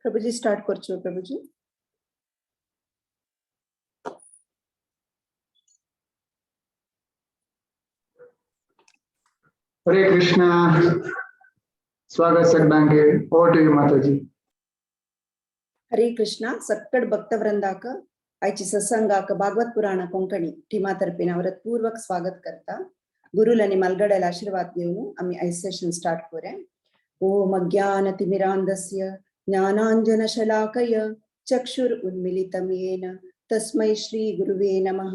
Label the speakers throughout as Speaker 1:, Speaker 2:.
Speaker 1: प्रभुजी start करचो प्रभुजी.
Speaker 2: हरे कृष्णा, स्वागत सगळ्यांके. Over to you Mataji.
Speaker 1: Hare Krishna. सक्कड भक्तवृंदाक आयची सत्संगाक भागवत पुराण कोंकणी टीमा तर्फेन व्रतपूर्वक स्वागत करता. गुरुल आणि मालगड्याला आशीर्वाद घेऊन आम्ही आयज सेशन स्टार्ट करूया. ओम अज्ञान तिमिरांधस्य ज्ञानांजन शलाकय चक्षुर उन्मिलितं येन तस्मै श्री गुरुवे नमः.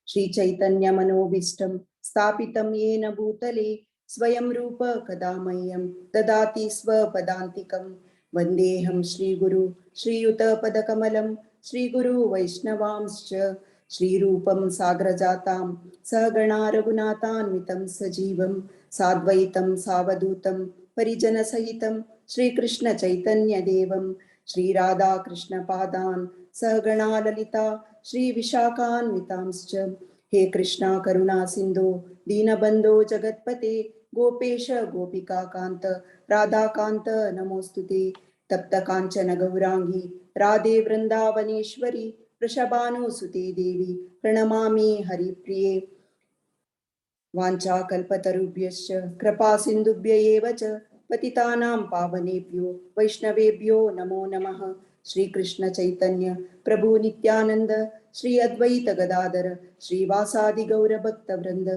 Speaker 1: श्री चैतन्य मनोभीष्टं स्थापितं येन भूतले स्वयं रूप कदा मह्यं ददाति स्वपदान्तिकं. वन्देऽहं श्रीगुरु श्रीयुतपदकमलं श्रीगुरु वैष्णवांश्च श्रीरूपं सागरजातां सहगणा रघुनाथान्वितं सजीवं साद्वैतं सावधूतं परिजनसहितं श्रीकृष्ण चैतन्यदेवं श्रीराधाकृष्णपादान् सहगणा ललिता श्रीविशाखान्वितांश्च. हे कृष्णा करुणा सिंधो दीनबंधो जगत्पते गोपेश गोपिका कांत राधाकांत नमोस्तुते. तप्त कांचन गौरांगी राधे वृंदावनेश्वरी वृषभानुसुते देवी प्रणमामि हरिप्रिये. वाञ्छा कल्पतरुभ्यश्च कृपा सिन्धुभ्य एव च पतितानां पावनेभ्यो वैष्णवेभ्यो नमो नमः. श्री कृष्ण चैतन्य प्रभु नित्यानंद श्री अद्वैत गदाधर श्रीवासादि गौर भक्त वृंद.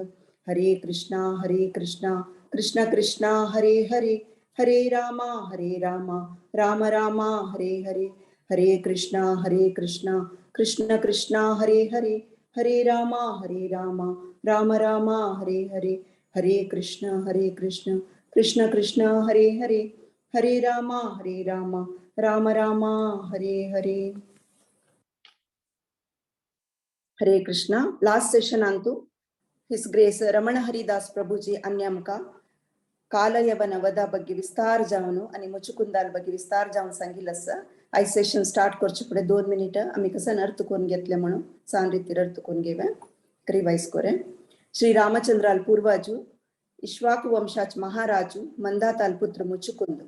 Speaker 1: हरे कृष्णा हरे कृष्णा कृष्ण कृष्णा हरे हरे, हरे रामा हरे रामा राम रामा हरे हरे. हरे कृष्णा हरे कृष्णा कृष्ण कृष्णा हरे हरे, हरे रामा हरे रामा राम रामा हरे हरे. हरे कृष्ण हरे कृष्ण कृष्ण कृष्ण हरे हरे, हरे रामा हरे रामा राम रामा हरे हरे. हरे कृष्णा. लास्ट सेशन अंतु his grace Ramana Haridas Prabhuji अन्य आमकां कालयवನ वधा ಬಗ್ಗೆ विस्तार जावन आणि मुचुकुंदाल ಬಗ್ಗೆ विस्तार जावन सांगिल्लें आसा. आयज सेशन स्टार्ट करचे फुडें 2 मिनिटां आमी कसन अर्थ करून घेतले म्हणून सान रितीर अर्थ करून घेवया, रिवायज करूया. श्री रामचंद्राल पूर्वाजू इश्वाकु वंशाच महाराजू मंदाताल पुत्र मुचुकुंद.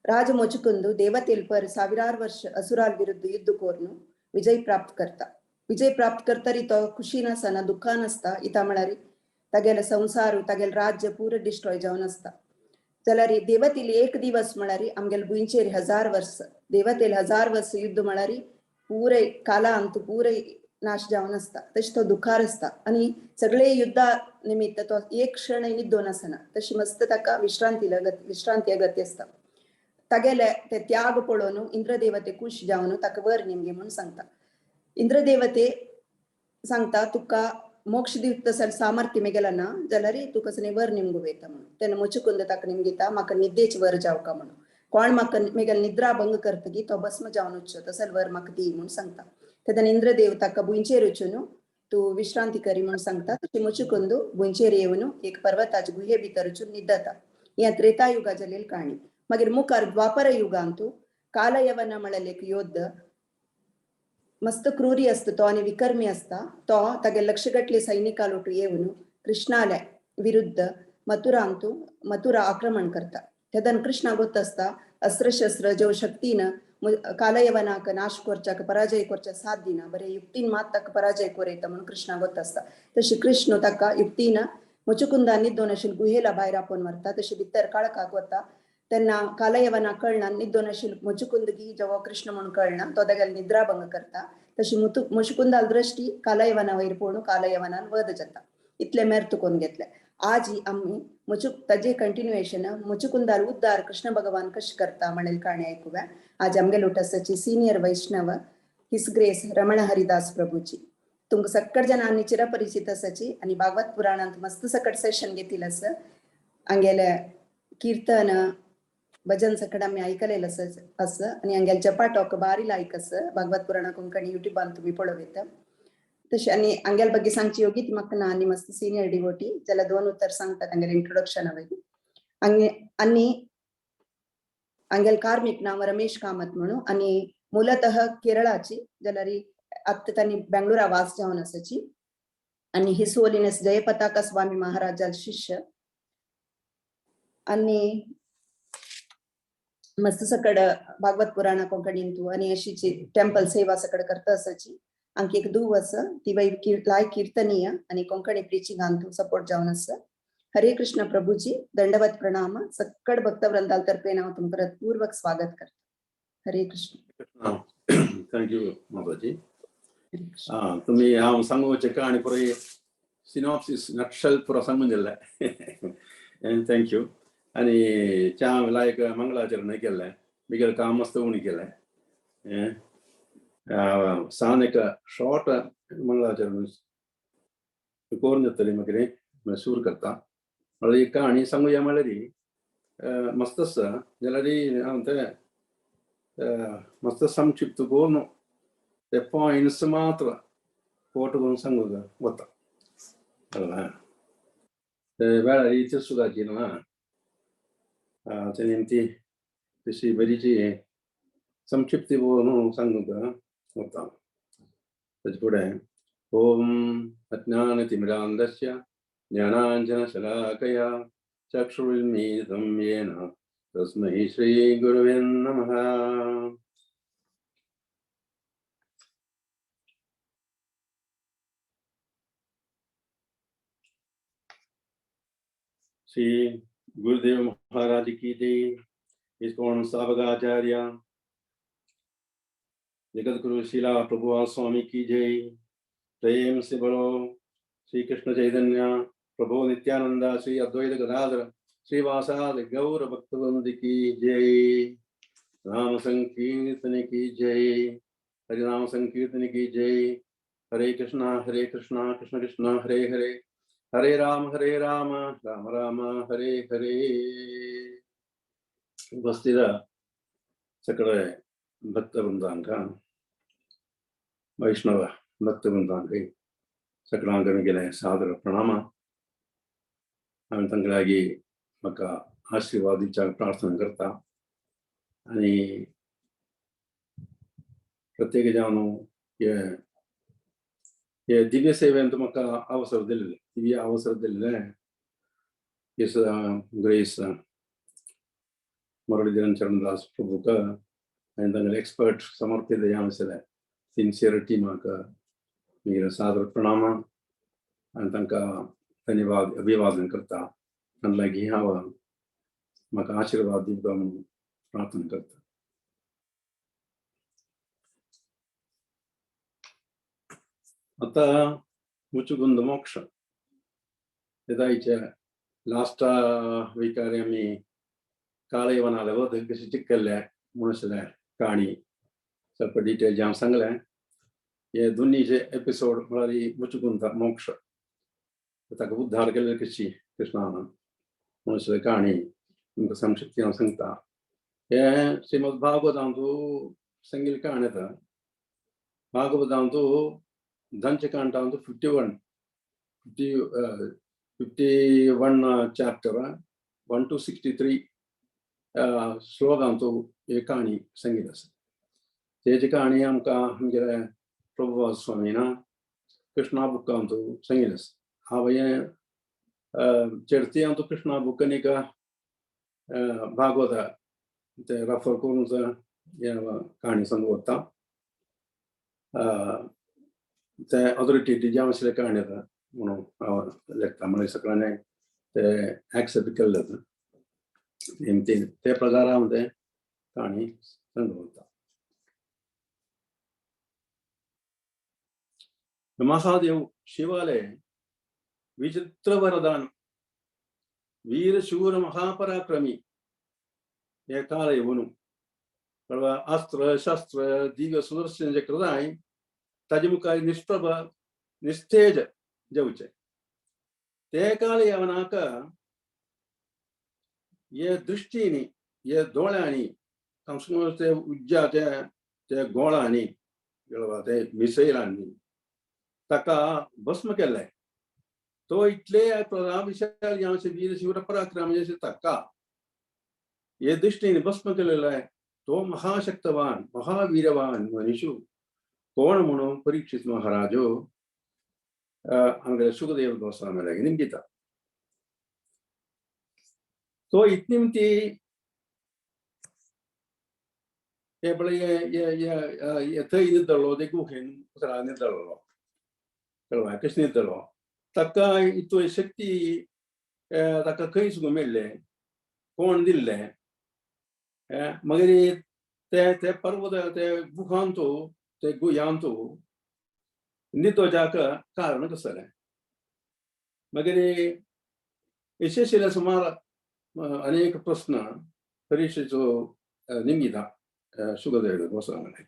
Speaker 1: राज मुचुकुंद देवतेल पर ಸಾವಿರಾರು ವರ್ಷ असुराल विरुद्ध युद्ध कोरनु विजय प्राप्त करता. विजय प्राप्त करतरी तो खुशी नासना दुःखा नासता. इता म्हळ्यार तागेले संसार तागेले राज्य पूर डिस्ट्रॉय जावन आसता. जाल्यार देवतेल एक दिवस म्हळ्यार आमगेले भुंयचेर 1000 वर्स देवतेल 1000 वर्स युद्ध म्हळ्यार पुरे कालांत पुरे नाश जावन आसता. तशें तो दुखार आसता आनी सगळे युद्धा निमित्त तो एक क्षण न्हिदोन आसना. तशी मस्त ताका विश्रांती विश्रांती अगत्य आसता. तागेले ते त्याग पळोवन इंद्रदेवते खुश जावन ताका वर निमगे म्हणून सांगता. इंद्रदेवते सांगता तुका मोक्ष दिवता जाल्यार सामर्थ्य मेगेला ना जाल्यार तूं कसलें वर निमगू वयता म्हणून. तेन्ना मुचुकुंद ताका निमगिता म्हाका निद्देच वर जावका म्हणून. कोण म्हाका मेगेले निद्रा भंग करतगी तो भस्म जावन वचचो तसो वर म्हाका दी म्हणून सांगता. तेन्ना इंद्रदेव ताका भुंयचेर वचून तूं विश्रांती करी म्हणून सांगता. तशें मुचुकुंद भुंयचेर येवन एक पर्वताचे गुहे भितर वचून न्हिदता. हें त्रेता युगा जालेली काणी. मागीर मुखार द्वापर युगांतू कालयवನ म्हळ्यार एक योद्ध मस्त क्रूरी आसता तो आनी विकर्मी आसता. तो तागे लक्षगटले सैनिका लोटू येवन कृष्णाले विरुद्ध मथुरांतू मथुरा आक्रमण करता. तेदन कृष्णा गोत आसता अस्त्रशस्त्र ज्यो शक्तीन कालयवनाक नाश करच्याक पराजय करच्या साथ दिना बरे युक्तीन मात ताका पराजय कोरयता म्हणून कृष्णा गोत आसता. तशी कृष्ण ताका युक्तीन मुचुकुंदा निद्दोन आशिल्ले गुहेला भायर आपोवन व्हरता. तशी भितर काळखाक वता तेन्ना कालयवना कळना निद्दोन आशिल्ले मुचुकुंद गी जेवो कृष्ण म्हणून कळना तो तागेले निद्राभंग करता. तशी मुचुकुंदाल दृष्टी कालयवना वयर पळोवन कालयवनान वध जाता. इतले मेर्त करून घेतले. आज आमी ताजे कंटिन्युएशन मुचुकुंदाल उद्धार कृष्ण भगवान कशें करता म्हणेल काणी आयकुया. आज आमगे लोटसाची सिनियर वैष्णव his grace Raman Haridas Prabhuji. तुमकां सक्कड जणांनी चिरपरिचित आसाची आनी भागवत पुराणांत मस्त सकट सेशन घेतिल्लें आसा. हांगेले कीर्तन भजन सकट आमी आयकलेलें आसा आसा आनी हांगेले जपा टॉक बारी लायक आसा. भागवत पुराणा कोंकणी युट्यूबान तुमी पळोवं येता. तशें आनी हांगेले ಬಗ್ಗೆ सांगची योगीत म्हाका ना आनी मस्त सिनियर डिवोटी जाल्यार 2 उतर सांगता तांगेले इंट्रोडक्शना वयली. आनी हांगेले कार्मीक नांव रमेश कामत म्हणून आनी ಮೂಲತಃ केरळाची जाल्यार आतां तांणी बेंगळुरा वास जावन आसाची. आनी his holiness Jayapataka स्वामी महाराजाल शिष्य. आनी मस्त सकड भागवत पुराणा कोंकणींतू आणि अशीची टेम्पल सेवा सकड करता असाची. आणखी एक धूव आसा, ती वय लाय कीर्तनीय आणि कोंकणी प्रिचिंगांतू सपोर्ट जावन आसा. हरे कृष्ण प्रभुजी, दंडवत प्रणाम. सक्कड भक्तवृंदाल तर्फे हांव तुमकां पूर्वक स्वागत करता. हरे कृष्ण.
Speaker 3: Thank you माताजी.
Speaker 1: हरे कृष्ण.
Speaker 3: हा, तुम्ही हांव सांगूचे कहाणी पुराय सिनॉप्सिस नक्षल पुरो सांगून दिल्लें. Thank you. आनी च्या लायक मंगलाचरण केल्लें, बिगेल काम मस्त उणी केलें. सान एक शॉर्ट मंगलाचरण करून जातली, मागीर सूर करता. म्हळ्यार ही कहाणी सांगुया म्हळ्यार मस्त आसा, जाल्यार हांव तें मस्त संक्षिप्त करून ते पॉयंट्स मात्र कोट करून सांगूंक वता. कळ्ळें? ते वेळार इथे सुगाची ना ते निमती तशी बरीची संक्षिप्त करून सांगूंक वता. ताचे फुडें ओम अज्ञानतिमिरान्धस्य ज्ञानाञ्जनशलाकया चक्षुरुन्मीलितं येन तस्मै श्रीगुरवे नमः. श्री गुरुदेव महाराज की जय. इस्कॉन स्थापकाचार्य जगत गुरु शीला प्रभु स्वामी की जय. प्रेम से बोलो श्री कृष्ण चैतन्य प्रभु नित्यानंद श्री अद्वैत गदाधर श्रीवासादि गौर भक्तवृंद की जय. राम संकीर्तन की जय. हरिनाम संकीर्तन की जय. हरे कृष्णा हरे कृष्णा कृष्ण कृष्ण हरे हरे, हरे राम राम राम हरे हरे. उपस्थित सगळे भक्तवृंदांक, वैष्णव भक्तवृंदांक सगळ्यांक गेले सादर प्रणाम. हांवें तांकां लागीं म्हाका आशिर्वाद दिवच्याक प्रार्थना करता. आनी प्रत्येक जावन हे हे दिव्य सेवेन म्हाका अवसर दिल्ले, दिव्य अवसर दिल्ले his grace Muralidharan Charandas प्रभुक आनी तांगेले एक्सपर्ट समर्पित जावन सिन्सियर टीमाक मागीर सादर प्रणाम आनी तांकां धन्यवाद अभिवादन करता. आनी लागीं हांव म्हाका आशिर्वाद दिवपा म्हणून प्रार्थना करता. आतां मुचुकुंद मोक्ष येदायच्या लास्टा विकारे आमी काळेवनाले वत कशें चिक्कल्ले म्हणसले काणी ಸ್ವಲ್ಪ डिटेल जे हांव सांगलें. हे दोन्हीचे एपिसोड म्हळ्यार मुचुकुंद मोक्ष, ताका उद्धार केल्ले कशी कृष्णान म्हणसले काणी तुमकां संक्षिप्त हांव सांगता. हे श्रीमद भागवतांतू सांगिल्ली काणी येता. भागवतांतू धनचकांडांतू 51 chapter 1 to 63 श्लोकांतू ही काणी सांगिल्ली आसा. तेजी काणी आमकां आमगेले प्रभुपाद स्वामीना कृष्णा बुकांतू सांगिल्ली आसा. हांवें चडती कृष्णा बुक आनीक भागवता ते रेफर करून हे काणी सांगू वता. ते ऑथॉरिटी जे आसले काणी येता म्हणून हांव लेखता, म्हळ्यार सगळ्यांनी ते एक्सेप्ट केल्ले आसा. ते प्रकार हांव ते काणी सांगू वता. महादेव शिवाले विचित्र वरदान वीर शूर महापराक्रमी हे काळ येवन अस्त्र शस्त्र दिव्य सुदर्शन चक्रदाय ताजे मुखार निष्प्रभ निस्तेज जावचे. ते काळ येवनाक हे दृश्टीनी हे दोळ्यांनी ते उज्जा ते ते गोळांनी ते मिसैलांनी ताका भस्म केल्लें. तो इतले प्रतापशाली वीर शिवर पराक्रम ताका हे दृष्टीने भस्म केलेलो आहे. तो महाशक्तवान महावीरवान मनीषु कोण म्हणून परीक्षित महाराजो आमगेले सुखदेव गोस्वामी लागीं निमगिता. तो इतनी ती हे पळय हे थंय न्हिदलो ते गुहेन न्हिदलो कळवा कशें न्हिदलो ताका इतू शक्ती ताका खंय सुद्दां मेळ्ळें कोण दिल्लें मागीर ते ते पर्वत ते गुहांतू ते गुह्यांतू न्हिदोजाक कारण कसलें. मागीर यशस्वी सुमार अनेक प्रस्न परीक्षेचो निमिता शुकदेव गोस्वामी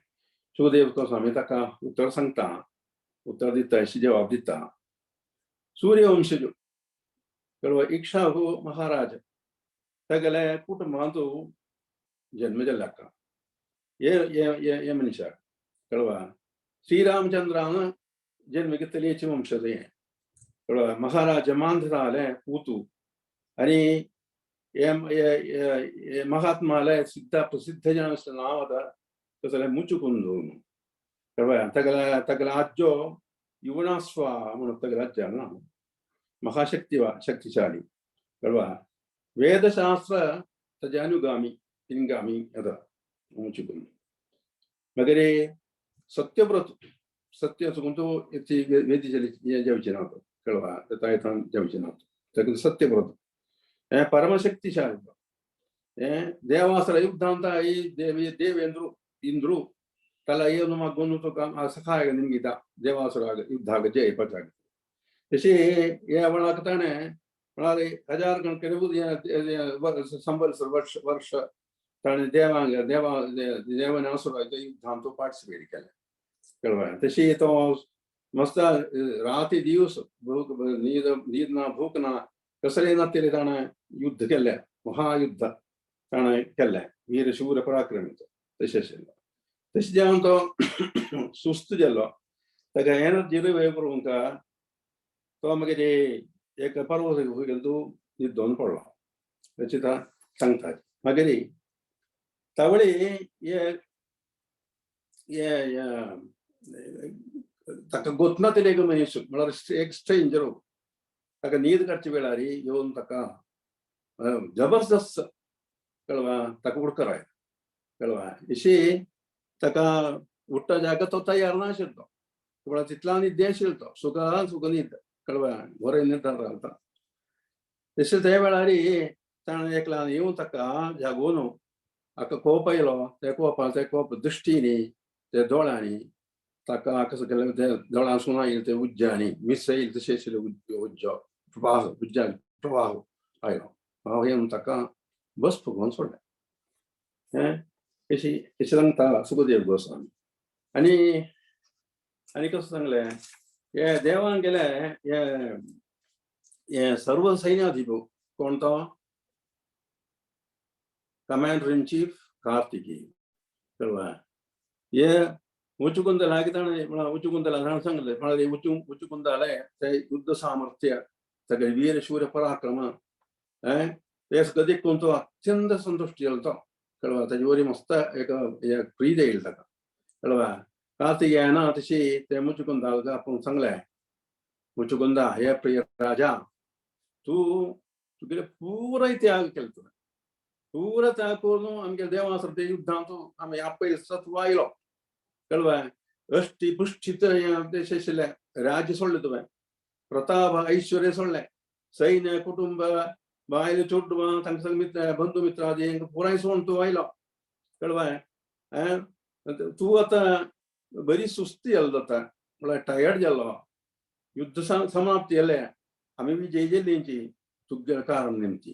Speaker 3: शुकदेव गोस्वामी ताका उत्तर सांगता, उत्तर दिता, अशी जवाब दिता. सूर्यवंशज कळवा इक्ष्वाकु महाराज तागेले कुटुंबांतू जन्म जाल्लो हाका हे मनशाक कळवा श्रीरामचंद्रान जन्म घेतलेची वंशज हें कळवा महाराज मांधराले पूतू आनी हे महात्माले सिद्ध प्रसिद्ध जन नांव आतां कसलें मुचुकुंद कळवा तागेले तागेले आज्जो युवणास्वा म्हणून तागेले आज्जा नांव महाशक्ती वा शक्तिशाली कळवा वेदशास्त्र ताजे अनुगामी पिनगामी आतां मुचुकुंद. मागीर सत्यव्रत सत्य सुगुंतो वेदी जेवचे ना कळवा तायतान जेवचे ना ताका सत्यव्रत हें परमशक्तिशाली हें देवासर युद्धांत ही देवी देवेंद्र इंद्रू तला येवन मागून तुका सखाय निमगिता देवासुर युद्धाक जय पचाक तशी हे वळाक ताणें म्हळ्यार हजार गण संवत्सर वर्ष वर्ष ताणें देवांक देवा देवनासुराच्या युद्धांत पार्टिसिपेट केलें कळवा. तशी तो मस्त राती दिवस भूक न्हीद न्हीद ना भूक ना कसलें ना तरी ताणें युद्ध केलें महायुद्ध ताणें केलें वीर शूर पराक्रमी तशें आशिल्लो. तशें जेवन तो सुस्त जालो ताका एनर्जी रिवायव करूंक तो मागीर एक पर्वत गेलो तूं न्हिदोन पडलो तशें सांगता. मागीर तावळी हे ताका गोतना तरी एक मनीस म्हळ्यार एक स्ट्रेंजर ताका न्हीद काडच्या वेळार येवन ताका जबरदस्त कळवा ताका उडकर कळवा अशी ताका उठ्ठा जागा तो तयार नाशिल्लो म्हळ्यार तितलो न्हिदे आशिल्लो तो सुखा सुख न्हीद कळवा बरें न्हिदार रावता. तशें त्या वेळार ताणें एकल्यान येवन ताका जागोवन हाका कोप आयलो ते कोपा ते कोप दृश्टीनी ते दोळ्यांनी ताका कसो केलें ते दोळ्यांसून आयले ते उज्जानी मिस येयले तशें आशिल्ले उज्जो प्रवाह उज्जान प्रवाह आयलो प्रवाह येवन ताका बस फुगोवन सोडलें. हें अशी अशें सांगता सुखदेव गोस्वामी. आनी आनी कसो सांगलें हे देवान गेले हे हे सर्व सैन्याधिप कोण तो कमांडर इन चीफ कार्तिकेय कळवा. हे मुचुकुंदला ताणें म्हळ्यार मुचुकुंदला ताणें सांगलें म्हळ्यार मुचुकुंदाले ते युद्ध सामर्थ्य सगळे वीर शूर पराक्रम ते सगळें देखून तो अत्यंत संतुश्ट जालो तो कळवा. ताजे वरी मस्त एक प्रीत येयली ताका कळवा. कार्तिकेयान तशी ते मुचुकुंदाक आपूण सांगलें मुचुकुंदा हे प्रिय राजा तूं तुगेले पुराय त्याग केलो तुवें पुरा त्याग करून आमगे देवासर ते युद्धांत आमी आपयले तूं आयलो कळवा. अष्टी पुष्टित आशिल्लें राज्य सोडलें तुवें प्रताप ऐश्वर्य सोडलें सैन्य कुटुंब बायल चेडवां तांकां मित्र बंधू मित्र आदी हांकां पुराय सोडून तूं आयलो कळवा. तूं आतां बरी सुस्ती जालो जाता म्हळ्यार टायर्ड जालो युद्ध समाप्ती जालें आमी विजय जाल्ली तुगेलें कारण नेमची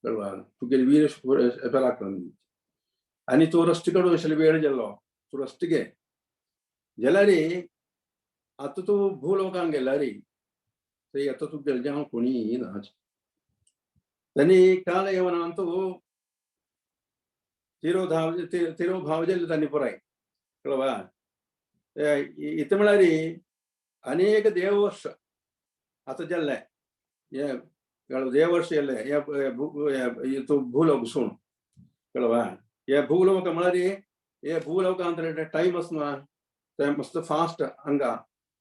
Speaker 3: कळवा तुगेले वीर पराक्रम निमती आनी तूं रस्ते कडून आशिल्ले वेळ जालो तूं रस्ते घे जाल्यार आतां तूं भूलोकांत गेल्यार थंय आतां तुगेलें जेवण कोणी ना. तांणी काल येवनांतू तिरोधाव तिरोभाव जाल्ले तांणी पुराय कळवा. इतलें म्हळ्यार अनेक देववर्ष आतां जाल्लें हे देववर्ष येयले हे तूं भूलोक सोड कळवा. हे भूलोक म्हळ्यार हे भूलोकांत टायम आसना ते मस्त फास्ट हांगा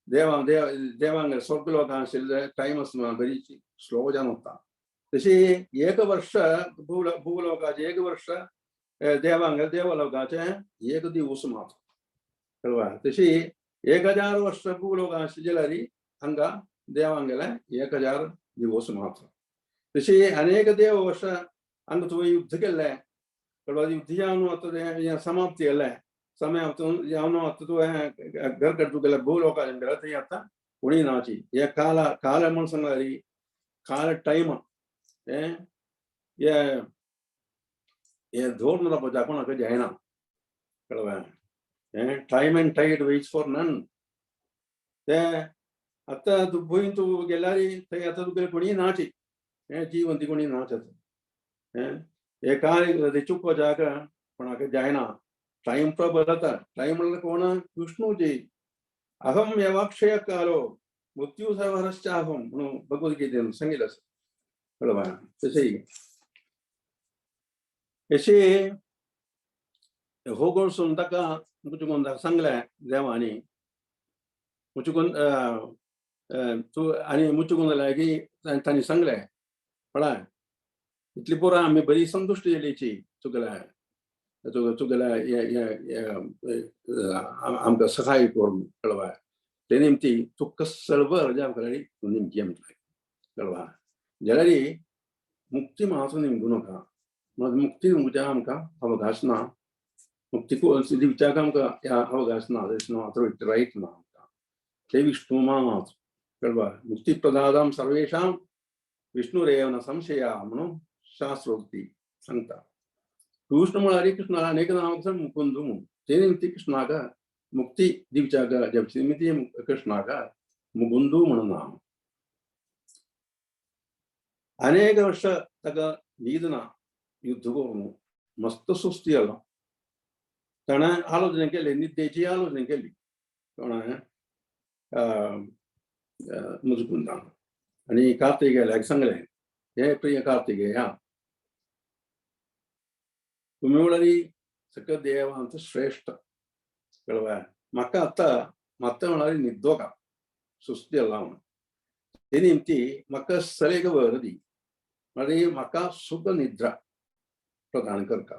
Speaker 3: देवा देव देवांग स्वर्गलोकांत आशिल्ले टायम आसना बरी स्लो जावन वता. तशी एक वर्ष भूलोकाचें एक वर्ष देवांक देवलोकाचें एक दिवस मात्र कळवा. तशी 1000 वर्ष भूलोक आशिल्ले हांगा देवांगेले 1000 दिवस मात्र. तशी अनेक देव वर्ष हांगा तुवें युद्ध केल्लें कळवा. युद्ध जावन आतां समाप्ती केलें, समाप्त जावन आतां तुवें घर करतू केलें भूलोकाचें केलें, थंय आतां कोणी नाची हे काल काल म्हण सांगल्यार काल टायम हे हे धोरण कोणाक जायना कळवा. Time and tide waits for none. ते आतां तूं भूंय तूं गेल्यार थंय आतां तुगेले कोणी नाची हें जिवंती कोणी नाच आतां हे कांय चुकपाच्याक कोणाक जायना. टायम प्रबल जाता. टायम म्हणल्यार कोण विष्णुजी अहम यवाक्षय कालो मृत्यू सर्वरश्चाहम म्हणून भगवद्गीतेन सांगितलं आसा कळवा. तशें अशें हो गोडसून ताका मुचुकुंदाक सांगलें देवांनी मुचुकुंद तूं आनी मुचुकुंद लागीं तांणी सांगलें पळय इतली पुरो आमी बरी संतुश्ट जालीची तुगेल्या तुगेल्या आमकां सहाय करून कळवा. ते निमती तुका सळवर ज्या तूं निमकी म्हटलें कळवा. जाल्यार मुक्ती मात्र निमगू नाका, मुक्ती दिवच्या आमकां अवकाश ना, मुक्ती दिवच्याक आमकां अवकाश ना, मात्र रायट ना आमकां. ते विष्णु मात्र कळवा. मुक्ती प्रदादां सर्वेषां विष्णुरेव न संशया म्हणून शास्त्रोक्ती सांगता. कृष्ण म्हळ्यार कृष्णाक अनेक नांव आसा मुकुंद म्हणून. ते निमित्ती कृष्णाक मुक्ती दिवच्याक जपचे निमित्ती कृष्णाक मुकुंदू म्हणून नांव. अनेक वर्ष ताका न्हीद ना, युद्ध करून मस्त सुस्ती जालो. ताणें आलोचना केली, निद्देची आलोचना केली कोणें मुचकुंदान आनी कार्तिकेयाक सांगलें, हे प्रिय कार्तिकेया, तुमी म्हळ्यार सकल देवांत श्रेश्ठ कळवा. म्हाका आतां म्हाका म्हळ्यार न्हिदोका सुस्ती जाला म्हणून ते निमती म्हाका सरेक वर दी, म्हळ्यार म्हाका सुख निद्रा प्रदान करता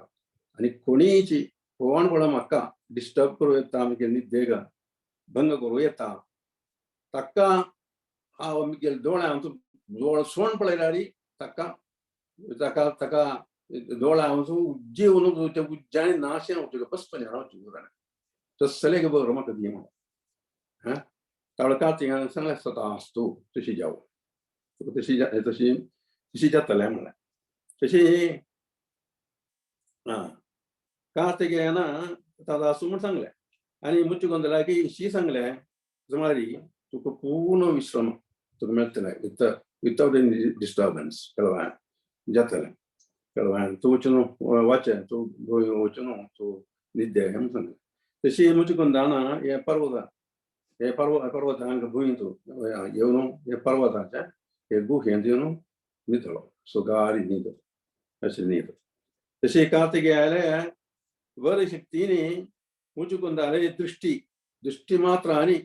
Speaker 3: आनी कोणीची कोण कोणा म्हाका डिस्टर्ब करूं येता, म्हगे निद्देक भंग करूं येता, ताका हांव म्हगे दोळ्यां दोळ सोण पळयल्यार ताका ताका ताका दोळ्यां उज्जीवन ते उज्जाने नाशें वचूं बसपा वचूं तसले बरो म्हाका दी म्हणून. तावळ कार्तिकान सांगलें सदांच तूं तशी जावं, तुका तशी तशी तशी जातलें म्हणलें. तशी आं कार्तिकेयान तदासू म्हूण सांगलें आनी मुचुकुंदलाक शी सांगलें सुमारी तुका पूर्ण विश्रम तुका मेळटलें विथआउट एनी डिस्टर्बन्स कळवा जातलें कळवा. तूं वचून वाचें, तूं वचून तूं निद्दे म्हूण सांगलें. तशी मुचुकुंदान हे पर्वत हे पर्वतांक भूंय तूं येवन हे पर्वताचे हे गुहेंत येवन न्हिदलो, सुगारी न्हीद अशें न्हीद. तशी कार्तिकेयाले वर शक्तीनी मुचुकुंदाले दृष्टी दृष्टी मात्र आनी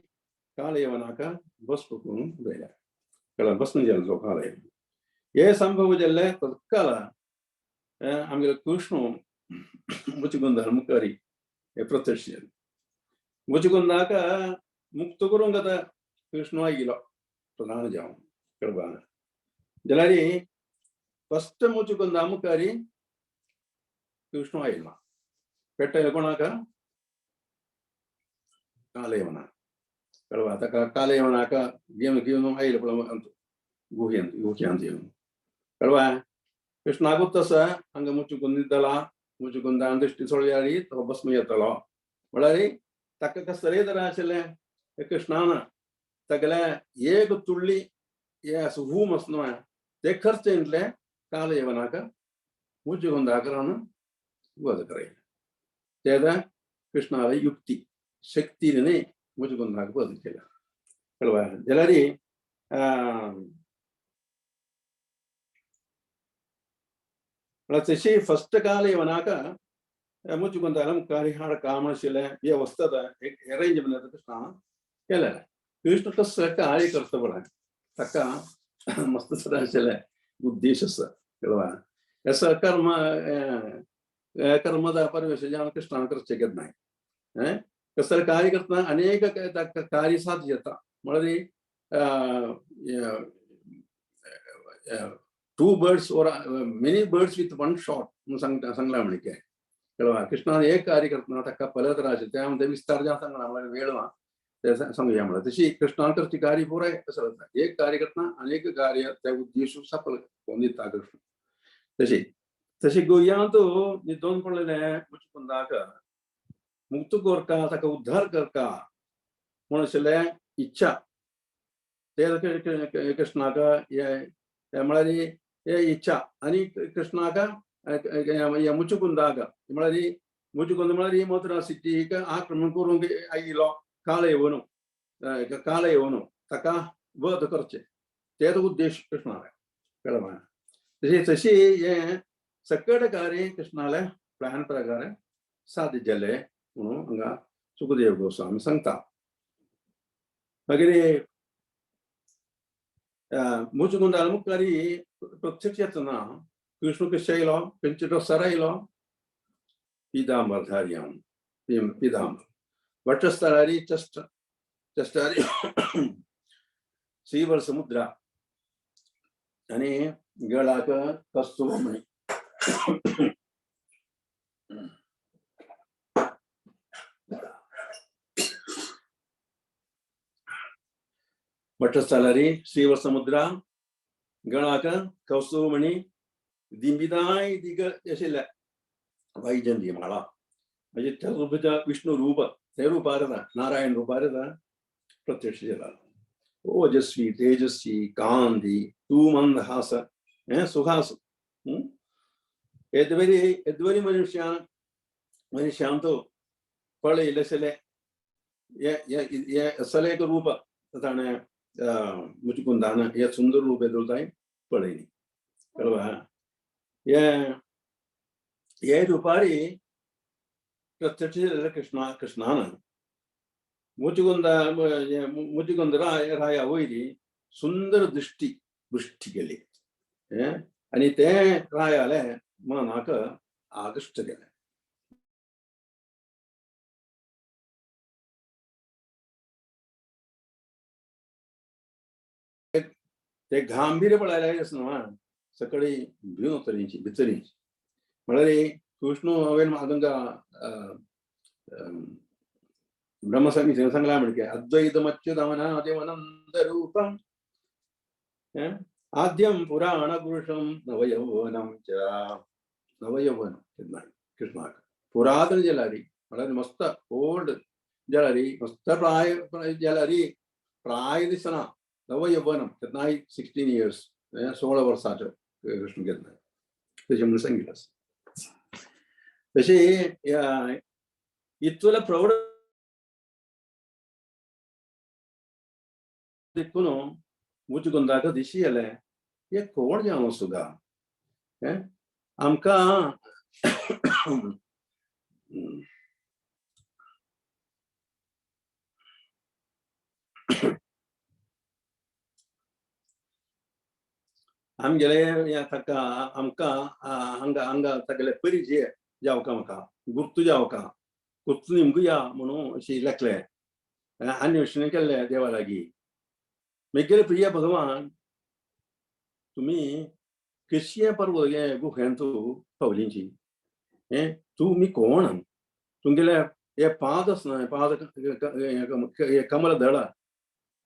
Speaker 3: कालयवनाक भस्म करून उडयल्या कळ्ळें, भस्म जालो तो कालयवन. हे संभव जाल्ले तत्काल आमगेलो कृष्ण मुचुकुंदाल मुखारी हे प्रत्यक्ष जाले. मुचुकुंदाक मुक्त करूंक आतां कृष्ण आयलो प्रधान जावन कळपा. जाल्यार फस्ट मुचुकुंदा मुखारी कृष्ण आयला पेटयलो कोणाक कालयवना कळवा. ताका कालयवनाक घेवन घेवन आयलो पळय गुहेंत गुह्यांत येवन कळवा. कृष्णाकूच तसो हांगा मुचुकुंद न्हिदला, मुचुकुंदान दृश्टी सोडल्यार तो भस्म येतलो म्हळ्यार ताका कसलें तरा आशिल्लें कृष्णान तागेले एक तुळ्ळी हे आसा हूम आसा न्हय ते खर्च येतले कालयवनाक मुचुकुंदाक रावन वध करयलें. तेदा कृष्णाले युक्ती शक्तीने मुचुकुंदाक वध केला कळवा. जाल्यार तशी फस्ट कालयवनाक मुचुकुंदाला मुखार हाड काम आशिल्लें व्यवस्था अरेंजमेंट कृष्णान केलेलें. कृष्ण कसो कार्य करता पळय ताका मस्त सर आशिल्लें उद्देश आसा कळवा. असो कर्म कर्मदा परवेश जावन कृष्णान करचें केन्नाय. कसलें कार्य करतना अनेक कार्य साध्य जाता. म्हळ्यार two birds or many birds with one shot म्हणून सांगता सांगला म्हणके. कळवा कृष्णान एक कार्य करतना ताका पलत राहचे ते आमचे विस्तार जावन सांगला म्हळ्यार वेळ ना ते सांगुया म्हळ्यार. तशी कृष्णान करची कार्य पुराय कसं जाता, एक कार्य करतना अनेक कार्य त्या उद्देश सफल करून दिता कृष्ण. तशी तशी गोंयांत न्हिदोन पडलेले मुचकुंदाक मुक्त करका ताका उद्धार करका म्हूण आशिल्ले इच्छा ते कृष्णाक हे म्हळ्यार हे इच्छा. आनी कृष्णाक मुचुकुंदाक म्हळ्यार मुचुकुंद म्हळ्यार मथुरा सिटीक आक्रमण करूंक आयिल्लो काळ येवन काळ येवन ताका वध करचें तेच उद्देश कृष्णाले. कळ्ळें? तशी तशी हें सकट कार्य कृष्णाले प्लॅन प्रकारे साध्य जालें म्हणून हांगा सुखदेव गोस्वामी सांगता. मागीर मुचुकुंदाल मुखार प्रत्यक्ष येतना कृष्ण कशें आयलो, खंयच्या ड्रेसार आयलो, पितांबरधारी हांव पितांबर वक्षस्थळारी चष्ट चष्टारी श्रीवर समुद्रा आनी गळाक कस्तुरमणी. वक्षस्थळारी श्रीवर समुद्रा गळाक कौस्तुभमणी दिंबिदाय दिग आशिल्ल्या वैजंती माळा म्हणजे त्या रूपाच्या विष्णू रूप ते रूपार येता नारायण रूपार येता प्रत्यक्ष जाला. ओजस्वी तेजस्वी कांती तू मंदहास सुहास एदवरी एदवरी मनुष्यान मनुष्यांत पळयलें असलें एक रूप ताणें मुचकुंदान हे सुंदर रूप येदोळताय पळयली. कळवा हे रुपारी प्रत्यक्ष कृष्णा कृष्णान मुचुकुंद मुचुकुंद राय राया वयरी सुंदर दृष्टी वृष्टी केली आनी तें रायाले मनाक आकृष्ट केलें. ते गांभीर्य पळयलें आसना सकाळी भिवन वतलींची भितरी म्हळ्यार कृष्ण हांवें हांगा ब्रह्मसंहितेन सांगलां म्हणके अद्वैतमच्युतमनादिमनंत रूपम आद्यम पुराण पुरुषम नवयौवनम च नवयौवन कृष्णाक पुरातन जलारी म्हळ्यार मस्त ओल्ड जलारी मस्त प्राय जलारी प्राय दिसना नवयौवनम केन्नाय 16 इयर्स 16 वर्सांचो कृष्ण केन्नाय तशें म्हणून सांगिल्लें आसा. तशें इतलो प्रौढ देखून मुचकुंदाक दिशी येलें हे कोण जावन सुगा आमकां आमगेले ह्या ताका आमकां हांगा हांगा तागेले परिचय जावका म्हाका गुर्तू जावका गुर्तू निमगू या म्हणून अशी लेखलें अन्वेषण केल्लें देवा लागीं. मेगेले प्रिय भगवान तुमी कशी पर्व हे गुहेंत पावलींची हें तुमी कोण तुमगेले हे पाद आसना पाद कमल दळ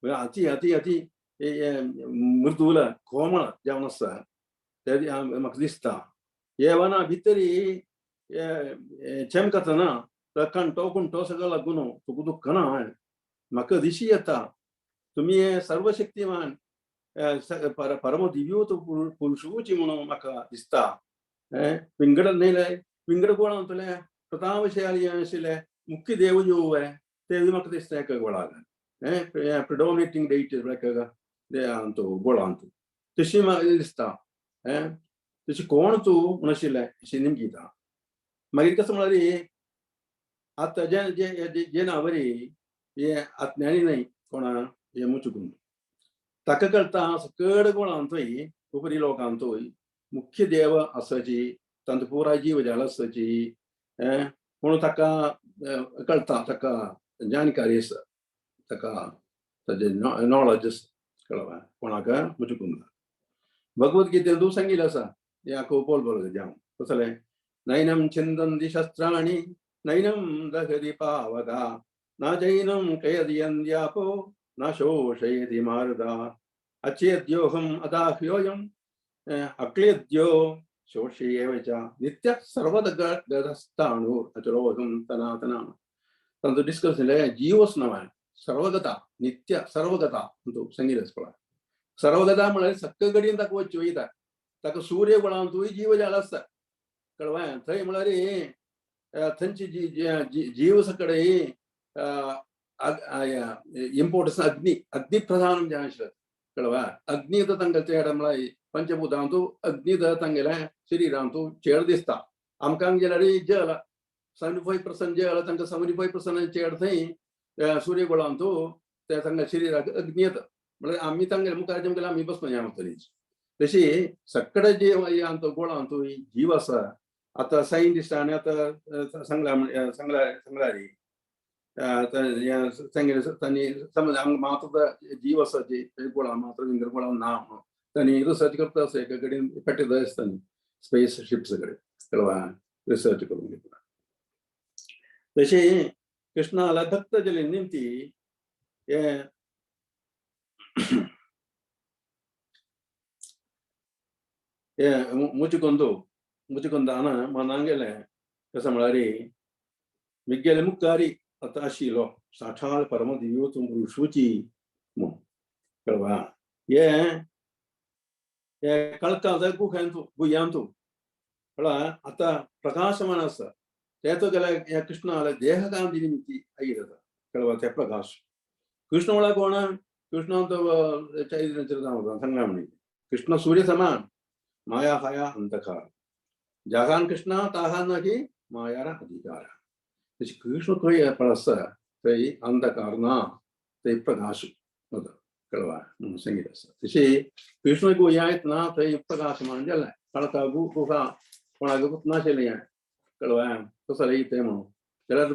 Speaker 3: अति अति अति मृदूल कोमळ जावन आसा ते म्हाका दिसता. हे वना भितरी चमकतना कंटो कुंटो सगळो लागून तुका दुखना म्हाका दिशी येता. तुमी हे सर्वशक्तिमान परम दिव्योत पुरुषूची म्हणून म्हाका दिसता. विंगड न्हय विंगड कोण तुले प्रतापशाली आशिल्ले मुख्य देव जो ते म्हाका दिसता एका गोळाक प्रिडॉमिनेटिंग डेट अंतू गोळांत तशी म्हाका दिसता. तशी कोण तूं म्हूण आशिल्लें अशी निमगीता. मागीर कसं म्हळ्यार आतां जे जे जे नावरी हे आत्म्यानी न्हय कोणा हे मुचुकून ताका कळटा सकड गोळांतय उपरी लोकांतय मुख्य देव आसाची तांचो पुराय जीव जाल आसची म्हणून ताका कळटा, ताका जाणकारी आसा, ताका ताजे नॉलेज आसा, कळ्ळें कोणाक मुचुकुंद. भगवद्गीतेंतू सांगिल्लें आसा हें आख्खो बोल बोल जावं कसलें, नैनम छिन्दन्ति शस्त्राणि नैनम दहति पावका न चैनं क्लेदयन्त्यापो न शोषयति मारुता अचेद्योऽहम् अदाह्योऽयम् अक्लेद्यो शोष्येव च नित्य सर्वगतस्थाणु अचलोऽहं सनातनः. तांचो डिस्कस जालें जीवच नवें सर्वगता नित्य सर्वगता अंतू सांगिल्लें आसा पळय. सर्वगता म्हळ्यार सक्क कडेन ताका वच्चें वयता, ताका सूर्य गुणांतूय जीव जालो आसता, कळ्ळें. थंय म्हळ्यार थंयची जी जीव सकडे इम्पोर्टन्स अग्नी, अग्नी प्रधान जें आशिल्लें, कळ्ळें. अग्नी तर तांकां चेड म्हळ्यार पंचभूतांतू अग्नी तर तांगेल्या शरिरांतू चेड दिसता. आमकां गेल्यार जल 75% जल, तांकां 75% चेड थंय सूर्यगोळांतू ते तांकां शरिराक अग्नी येता. म्हळ्यार आमी तांगेल्या मुखार जें आमी बसना ह्या वतरीच. तशी सगळे जे आमचो गोळांतू जीव आसा. आतां सायंटिस्टांनी आतां सांगला सांगला सांगला रे सांगिल्लें तांणी, समज आमकां मात्र जीव आसा जी गोळा मात्र विंगड गोळा ना म्हणून तांणी रिसर्च करता आसा, एका कडेन पेटयता आसता स्पेस शिप्स कडेन, कळ्ळें, रिसर्च करून घेतला. तशी कृष्णाला भक्त जले निमती हे हे मुचुकुंदू मुचुकुंदान मनांगेलें कसं म्हळ्यार मिगेले मुखारी आतां आशिल्लो साठाळ परम दिव्योत्तम ऋषूची म्हूण, कळ्ळें. हे हे कळका गुहेंतू गुह्यांतू कळ्ळें आतां प्रकाशमान आसा ते तो गेल्या ह्या कृष्णाले देहकांती निमित्ती आयिल्लो जाता, कळ्ळें. ते प्रकाश कृष्ण म्हळ्यार कोण? कृष्ण तो चैतन्य सांगला म्हणी कृष्ण सूर्य समान माया हाया अंधकार जागान कृष्ण ताहान की मायारा अधिकार. तशी कृष्ण खंय पळसा थंय अंधकार ना, थंय प्रकाश वता, कळ्ळें म्हणून सांगिल्लें आसा. तशी कृष्ण गुह्या येतना थंय प्रकाशमान जालें, कळका गुहा कोणाक नाशिल्लें हें, कळ्ळें, कसलें तें म्हणून जाल्यार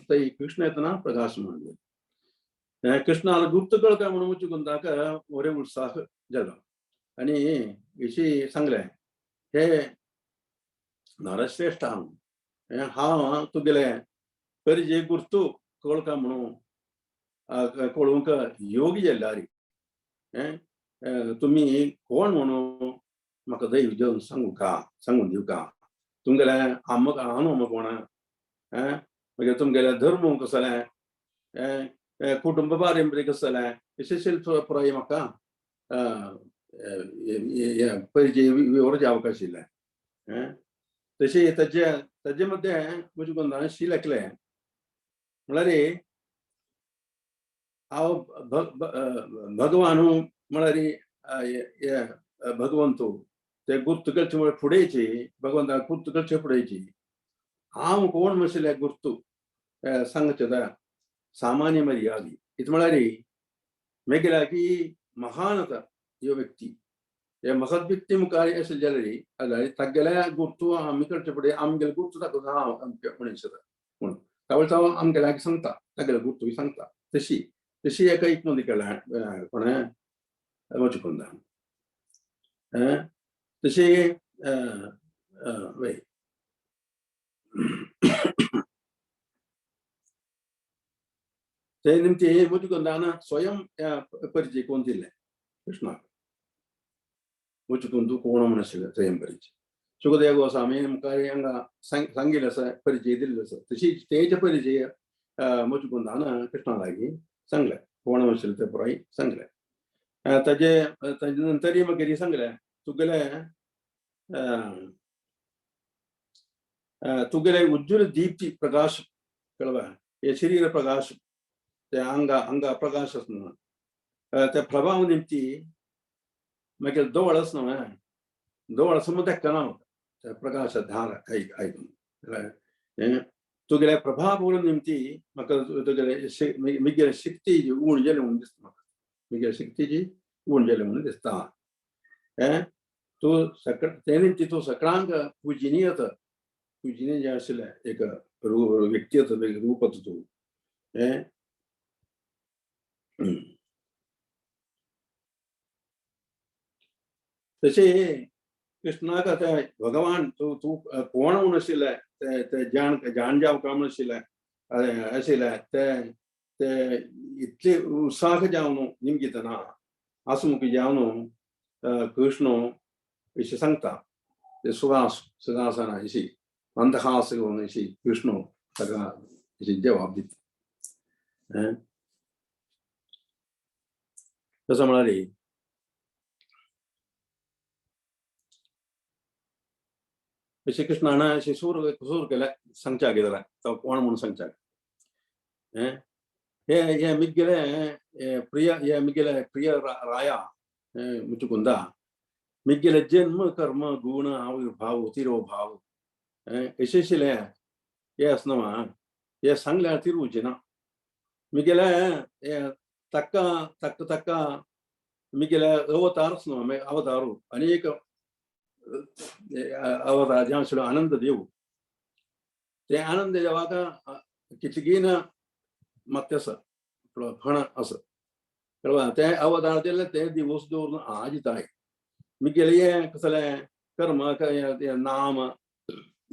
Speaker 3: थंय कृष्ण येतना प्रकाशमान जालें. कृष्णाला गुप्त कळका म्हणून मुचुकुंदाक बरे उत्साह जालो आनी विशी सांगलें हे नरश्रेश्ठ हांव हांव तुगेले परिचय गुर्तू कळका म्हणून कळूंक योग्य जाल्यार तुमी कोण म्हणून म्हाका दैव जेवन सांगू का, सांगून दिवका. तुमगेले आमक आनो कोण, मागीर तुमगेले धर्म कसलें, कुटुंब पारंपरीक कसलें, अशें शिल्प पुराय म्हाका परिचय विवरचे अवकाश आशिल्लें. तशें ताजे ताजे मदें म्हजे गोंदान शील एकलें म्हळ्यार हांव भगवान म्हळ्यार भगवंतू ते गुर्त करचे म्हळ्यार फुडेची भगवंताक गुर्त करचे फुडेची हांव कोण म्हणशिल्ले गुर्तू सांगचे त्या सामान्य मर्यादी इत म्हळ्यार मेगेल्या की महान आतां ह्यो व्यक्ती हे महत व्यक्ती मुखार अशें जाल्यार जाल्यार तागेल्या गुर्तू आमी करचे फुडें आमगेले गुर्तू ताका हांव म्हणून म्हणून तावळ हांव आमगेल्याक सांगता तागेले गुर्तूय सांगता. तशी तशी एका एक मदीं केल्या कोणें मुचुकुंदा तशी वय ते निमती मुचुकुंदान स्वयं परिचय कोण दिले कृष्णाक मुचुकुंदू कोण म्हण आशिल्लें स्वयं परिचय. सुखदेव गोस्वामी मुखार हांगा सांगिल्लें आसा परिचय दिल्लो आसा. तशी तेज परिचय मुचुकुंदान कृष्णा लागीं सांगलें कोण आशिल्लें तें पुराय सांगलें. ताजे ताजे नंतरय मागीर सांगलें तुगेले तुगेले उज्ज्वल दीप्ती प्रकाश, कळ्ळें, हे शरीर प्रकाश ते अंगा अंगा प्रकाश आसना ते प्रभाव निमती मागीर दोळ आसना न्हय दोळ समज तेक्कना ते प्रकाश धार आयकून तुगेले प्रभाव निमती म्हाका तुगेले मिगेले शक्ती जी उण जाली म्हणून दिसता म्हाका, मिगेले शक्ती जी उण जाली म्हणून दिसता. तूं सक ते निमती तूं सगळ्यांक पुजनीय, पुजनीय जें आशिल्लें एक व्यक्ती रूप तूं हें. तशें कृष्णाक आतां भगवान तूं तूं कोण म्हूण आशिल्लें ते ते जाण जाण जावका म्हूण आशिल्लें आशिल्लें ते ते इतले उत्साह जावन निमगितना आसमुखी जावन कृष्ण अशें सांगता ते सुहास सुहासना अशी मंदहास घेवन अशी कृष्ण ताका अशी जवाब दिता. तसो म्हळ्यार अशें कृष्णान अशें सूर सूर केले सांगच्या जाल्यार तो कोण म्हणून सांगच्याक हे हे मिगेले प्रिय हे मिगेले प्रिय राया मुचुकुंदा मिगेले जन्म कर्म गुण आविर्भाव तिरोभाव अशें आशिल्लें हे आसना हे सांगल्यार तिरुवचें ना मिगेले हे तक्का तक्क तक्का मिगेले अवतार आसना अवतारू अनेक अवतार जे आशिल्लो आनंद देव ते आनंद देवाक कितलीं ना मत्य आसा फण आसा कळ्ळें ते अवतार दिले ते दिवस दवरून आज ताय मिगेले हें कसलें कर्म नाम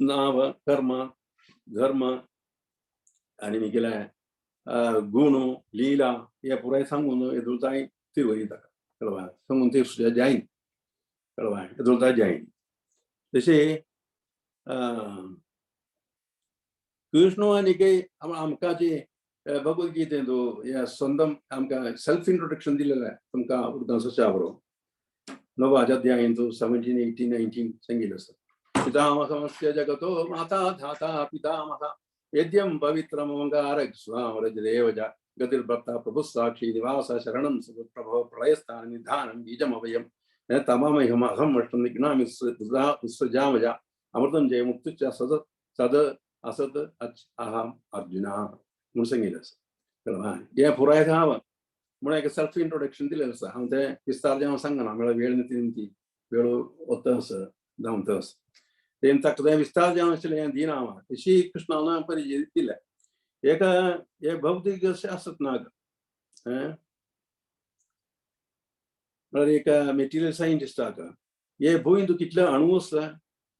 Speaker 3: नाव कर्म धर्म आनी मिगेले गुण लीला हे पुराय सांगून येदुळताय तिरवरी ताका कळ्ळें सांगून ते जायन कळ्ळें येदुळताय जायन. तशें कृष्ण आनी आमकां जी भगवद्गीतेंत हे स्वंदम आमकां सेल्फ इंट्रोडक्शन दिलेलें तुमकां उदकां सशा बरोबर नवाज अध्यायंतु 17 18 19 सांगिल्लें आसा. पितामहस्य जगतो माता धाता पितामह वेद्यं पवित्रमङ्गारदेवज गतिर्भर्ता प्रभुः साक्षी निवास शरणं प्रभो प्रलयस्थान निधानं बीजमभयं तमामहम अहं अष्टं निघ्नामि उत्सृजामज अमृतं जय मुक्तुच्च सद सद असत अच अहम अर्जुना म्हूण सांगिल्लें आसा. कळ्ळें हें पुराय हांव म्हणून एक सेल्फ इंट्रोडक्शन दिलें आसा. हांव तें विस्तार जें हांव सांगना म्हळ्यार वेळ न्ही ती वेळ वता आसा धांवता आसा तें ताका तें विस्तार जें आशिल्लें हें दिना हांव तशी कृष्णान परिचय दिलें. एक हे भौतीक अशें आसत ना म्हळ्यार एक मेटिरियल सायंटिस्टाक हे भूंय कितले अणू आसा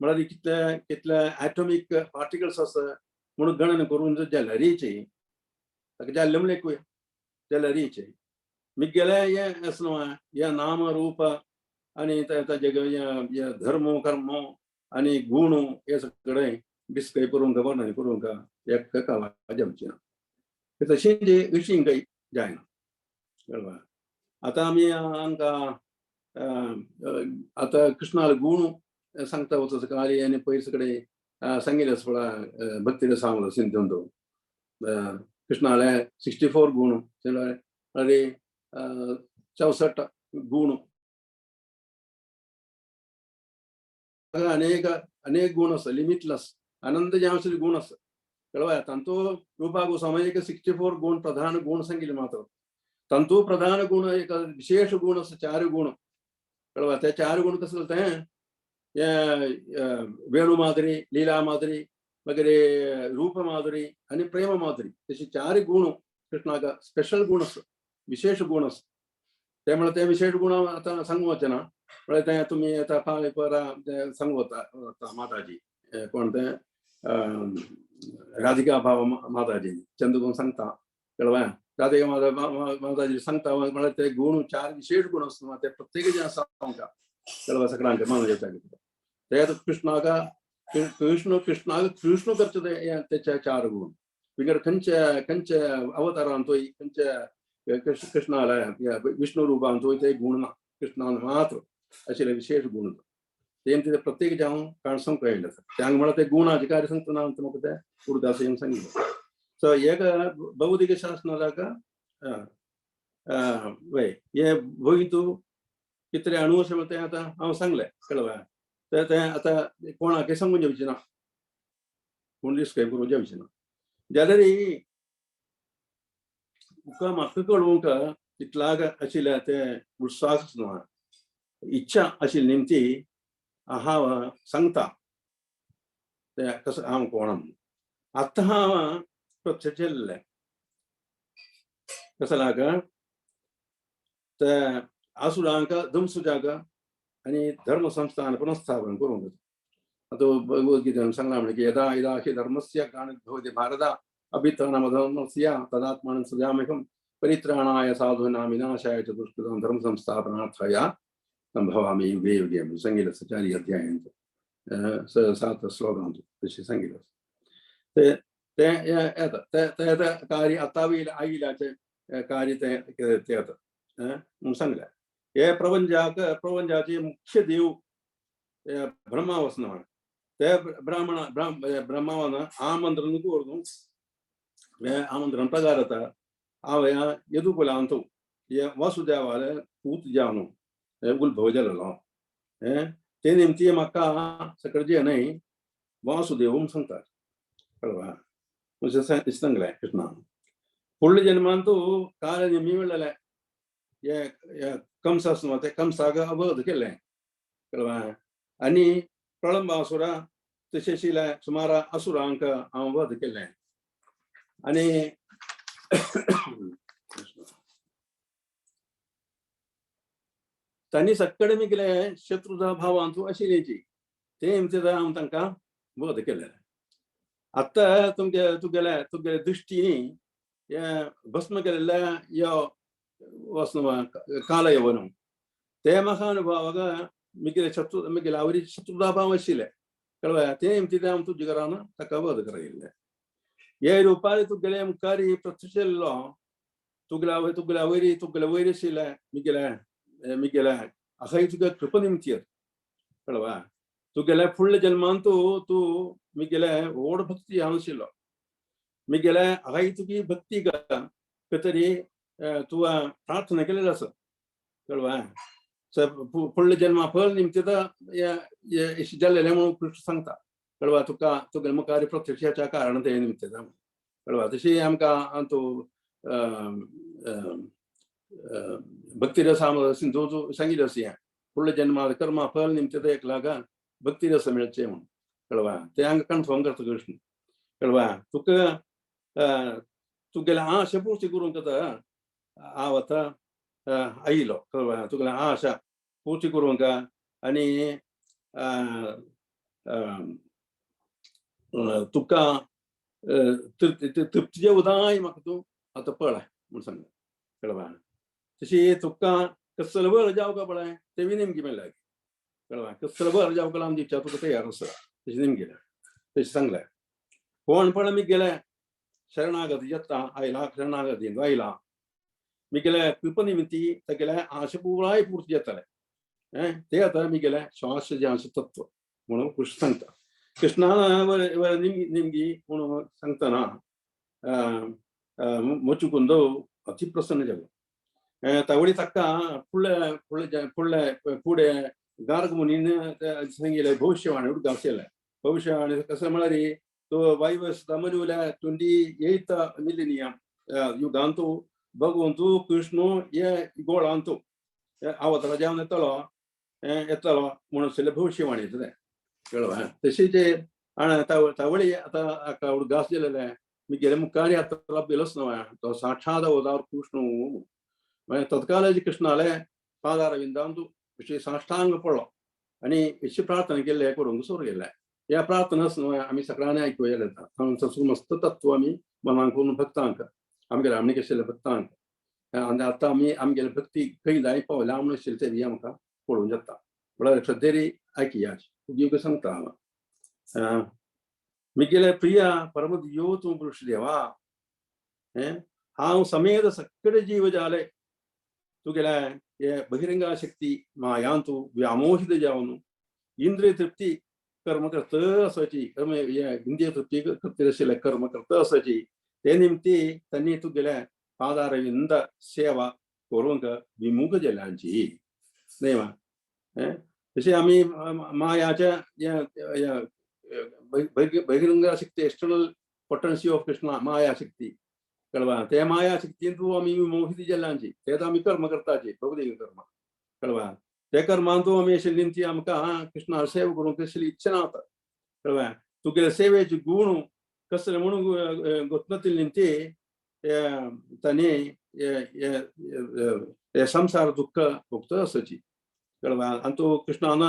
Speaker 3: म्हळ्यार कितले कितले एटॉमीक पार्टिकल्स आसा म्हणून गणन करून ज्या लहरीचे ताका ज्या लमलेकूय त्या लहरीचे मिगेले हें आसना हे नाम रूप आनी ताजे धर्म कर्म आनी गुण हे सगळें बिस्कय करूंक खबर ना करूंक एक जमचें ना तशें जे ऋषींक जायना. कळ्ळें आतां आमी आमकां आतां कृष्णाले गुण सांगता वता सकाळी आनी पयर सगळे सांगिल्लें आसा पळय भक्ती सांगलो सिंधू कृष्णाले 64 गुण अरे 64 गुण अनेक अनेक गुण आसा लिमिटलेस अनंत जे आशिल्ले गुण आसा. कळ्ळें तांतू रूपा गोस्वामी एक 64 गुण प्रधान गुण सांगिल्ले मात्र तांतू प्रधान गुण एक विशेष गुण आसा 4 गुण. कळ्ळें ते 4 गुण कसले ते वेणू माधुरी लीला माधुरी मागीर रूप माधुरी आनी प्रेम माधुरी तशे 4 गुण कृष्णाक स्पेशल गुण आसा विशेष गुण आसा. ते म्हळ्यार ते विशेष गुण आतां सांगू वचना म्हळ्यार तें तुमी आतां फाल्यां परा सांगू वता माताजी कोण तें राधिका भाव माताजी चंद्रगुण सांगता. कळ्ळें राधिका माता माताजी सांगता म्हळ्यार ते गुण 4 विशेष गुण आसता ते प्रत्येक जे आसा आमकां कळ्ळें सगळ्यांक मानूं येता ते कृष्णाक कृष्ण कृष्णाक कृष्ण करचे ते 4 गुण विंगड खंयचे खंयचे अवतारांतूय खंयचे कृष्णाले विष्णु रुपांतूय ते गुण ना कृष्णान मात्र आशिल्ले विशेष गुण ते ते प्रत्येक जावं काण सांगूंक कळिल्लें आसा. ते हांगा म्हळ्यार ते गुणाचे कार्य सांगतना तुमकां ते उरदास येवन सांगिल्लें. सो एक भौतिक शास्त्राक वय हे भूंय तूं कितले अणू अशें तें आतां हांव सांगलें. कळ्ळें तें तें आतां कोणाकय सांगून जेवचें ना कोण दीस काय करूं जेवचें ना जाल्यार तुका म्हाका कळोवंक तितलाक आशिल्लें तें उत्साह आसना इच्छा आशिल्ली निमती हांव सांगता ते कसो हांव कोण. आतां हांव प्रत्यक्ष केल्लें कसो लाग ते आसुरांक ध्वंसुजाक आनी धर्म संस्थान पुनस्थापन करूंक. आतां भगवद्गीतेन सांगलां म्हणजे की यदा यदा हि धर्मस्य ग्लानिर्भवति भारत अभ्युत्थानमधर्मस्य तदात्मानं सृजाम्यहं परित्राणाय साधूनां विनाशाय च दुष्कृतां धर्म संस्थापनार्थाय संभवामि युगे युगे. सांगितलं चारी अध्यायांत सात श्लोकांत तशें सांगितलं. ते ते येता ते ते कार्य आतां आयिल्याचें कार्य तें ते येता म्हणून सांगलें. हे प्रपंचाक प्रपंचाचे मुख्य देव ब्रह्मा वसना ते ब्राह्मण ब्रह्मावन आमंत्रण करून आमंत्रण प्रकार येता हांव ह्या यदुकुलांत हे वासुदेवाले पूत जावन उद्भव जालेलो ते निमती म्हाका सगळें न्हय वासुदेव म्हूण सांगतात कळवा सांगलें कृष्णान. फुडल्या जन्मांत काल निमी म्हणलेलें हे कंस आसना ते कंसाक अवध केलें कळवा आनी प्रळंबासुरा तशें शिले सुमार असुरांक हांव वध केलें. आनी तांणी सगळे मिगले शत्रुता भावांतू आशिल्ल्याची ते हांव तांकां वध केलें. आतां तुमगे तुगेले तुगेले दृश्टीनी हे भस्म केलेले यो वसना कालयवनम ते महानुभावाक मिगेले शत्रू मिगेले आवरी शत्रुता भाव आशिल्ले कळ्ळें ते निमतीं हांव तुजे घरान ताका वध करयल्ले. हे रुपारी तुगेले मुखार प्रत्यक्ष केल्लो तुगेल्या तुगेल्या वयरी तुगेले वयर आशिल्ले मिगेले मिगेले अहंय तुका कृप निमतीर कळवा तुगेले फुडल्या जन्मांत तूं मिगेले व्हड भक्ती हांव आशिल्लो मिगेले अहंय तुगी भक्ती तरी तुवें प्रार्थना केलेली आसा कळवा फुडल्या जन्मा फल निमतीं जाल्लेलें म्हणून कृष्ण सांगता कळवा तुका तुगेले मुखार प्रत्यक्षाच्या कारण ते निमतीं कळवा. तशी आमकां तूं भक्तिरसा सिंधू सांगिल्लें आसा हें फुडल्या जन्मा कर्मा फल निमतीं एक लागा भक्तिरस मेळचें म्हणून कळवा ते हांगा कन्फर्म करता कृष्ण कळवा. तुका तुगेले आशा पूर्ती करूंक आतां हांव आतां आयलो कळवा तुगेले आशा पूर्ती करूंक आनी तुका तृप्तीचे उदाय म्हाका तूं आतां पळय म्हूण सांगलें कळवा. तशी तुका कसलो वर जावका पळय ते बी नेमकी मेळ्ळ्या कळवा कसलो वर जावका आमी दिवच्या तुका तयार आसा तशें नेमकें तशें सांगलें. कोण पण आमी गेले शरणागती येता आयला शरणागती आयला मिगेले कृपनिमित्ती तागेले आशा पुराय पूर्ती जाताले ते आतां मिगेले श्वास जें तत्व म्हणून कृष्ण सांगता. कृष्णान निमगी म्हणून सांगतना मुचुकुंद अति प्रसन्न जालो. तावडी ताका फुडले फुडले फुडले फुडें गार्ग मुनीन सांगिल्लें भविश्यवाणी उडगांव भविश्यवाणी कसं म्हळ्यार तो वायवस मनुल्या 28th millennium युगांतू भगवंतू कृष्ण हे गोळांतू अवतार जावन येतलो येतलो म्हणून आशिल्लें भविश्यवाणी तें कळ्ळें. तशें ते तावळी आतां उडगास जालेलें मिगेले मुखार आतां लब्बिलोच न्हय तो साक्षात अवतार कृष्ण. मागीर तत्काल कृष्णाले पादारविंदांतू अशी साष्टांग पडलो आनी अशी प्रार्थना केल्ली करूंक सुरू केलें. ह्या प्रार्थनाच न्हय आमी सगळ्यांनी आयकूया येता समस्त तत्व आमी मनांक करून भक्तांक आमगेले आमणे आशिल्ले भक्तांक आनी आतां आमी आमगेले भक्ती खंय जाय पावल्या म्हणून आशिल्लें तें बी आमकां पळोवंक जाता. म्हळ्यार श्रद्धेरी आयकया तुगे सांगता हांव मिगेले प्रिया परम दियो तूं पुरुष देवा हांव समेत सगळे जीव जाले तुगेले हे बहिरंगा शक्ती मायांतू व्यामोहित जावन इंद्रिय तृप्ती कर्म करत आसाची कर्म इंद्रिय तृप्ती करतले आशिल्ले कर्म करत आसाची ते निमती तांणी तुगेले पादारविंद सेवा करूंक विमुख जाल्यांची न्हय मा तशें आमी मायाच्या बहिरंग शक्ती एक्सटर्नल पोटन्सी ऑफ कृष्ण माया शक्ती कळवा ते माया शक्तीन तूं आमी मोहित जाल्यांची ते आमी कर्म करताची भौतिक कर्म कळवा. ते कर्मांतू आमी अशें निमती आमकां कृष्णा सेवा करूंक तसली इच्छा ना वता कळ्ळें. तुगेले सेवेचे गुण कसले म्हणून गोतनातील निमती तांणी हे संसार दुःख भोगत आसची कळ्ळें. आनी तूं कृष्णान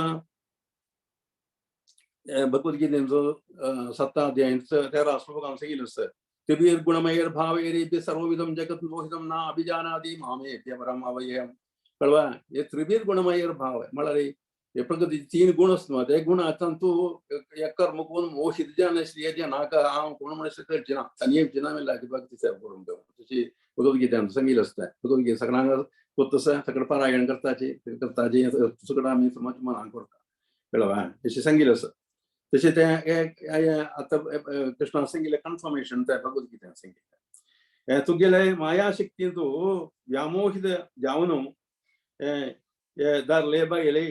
Speaker 3: भगवद्गीतेचो 7 अध्यायांचो 13 श्लोकान सांगिल्लें आसा, त्रिभिर् गुणमयैर् भावैरेभ्य सर्वविधं जगत् मोहितं न अभिजानाति मामेभ्य परम् अवयम्. कळ्ळें. हे त्रिभिर् गुणमयैर् भाव म्हळ्यार हे प्रकृती 3 गुण आसता, ते गुण आतां तूं हे कर्म करून मोहित जावन आसली, हे नाका हांव कोण म्हणून कळची ना, आनी एक जिना लागीं भक्ती सेवा करूंक जाय. तशी भगवद्गीतेन सांगिल्लें आसता. भगवद्गीता सगळ्यांक तसं सगळं पारायण करताची करताची सगळं आमी समज मनान करता कळ्ळें. तशें सांगिल्लें आसा. तशें तें आतां कृष्णा सांगिल्लें कन्फर्मेशन तें भगवद्गीतेन सांगिल्लें. तुगेले मायाशक्तीन तूं व्यामोहित जावन दारले बायले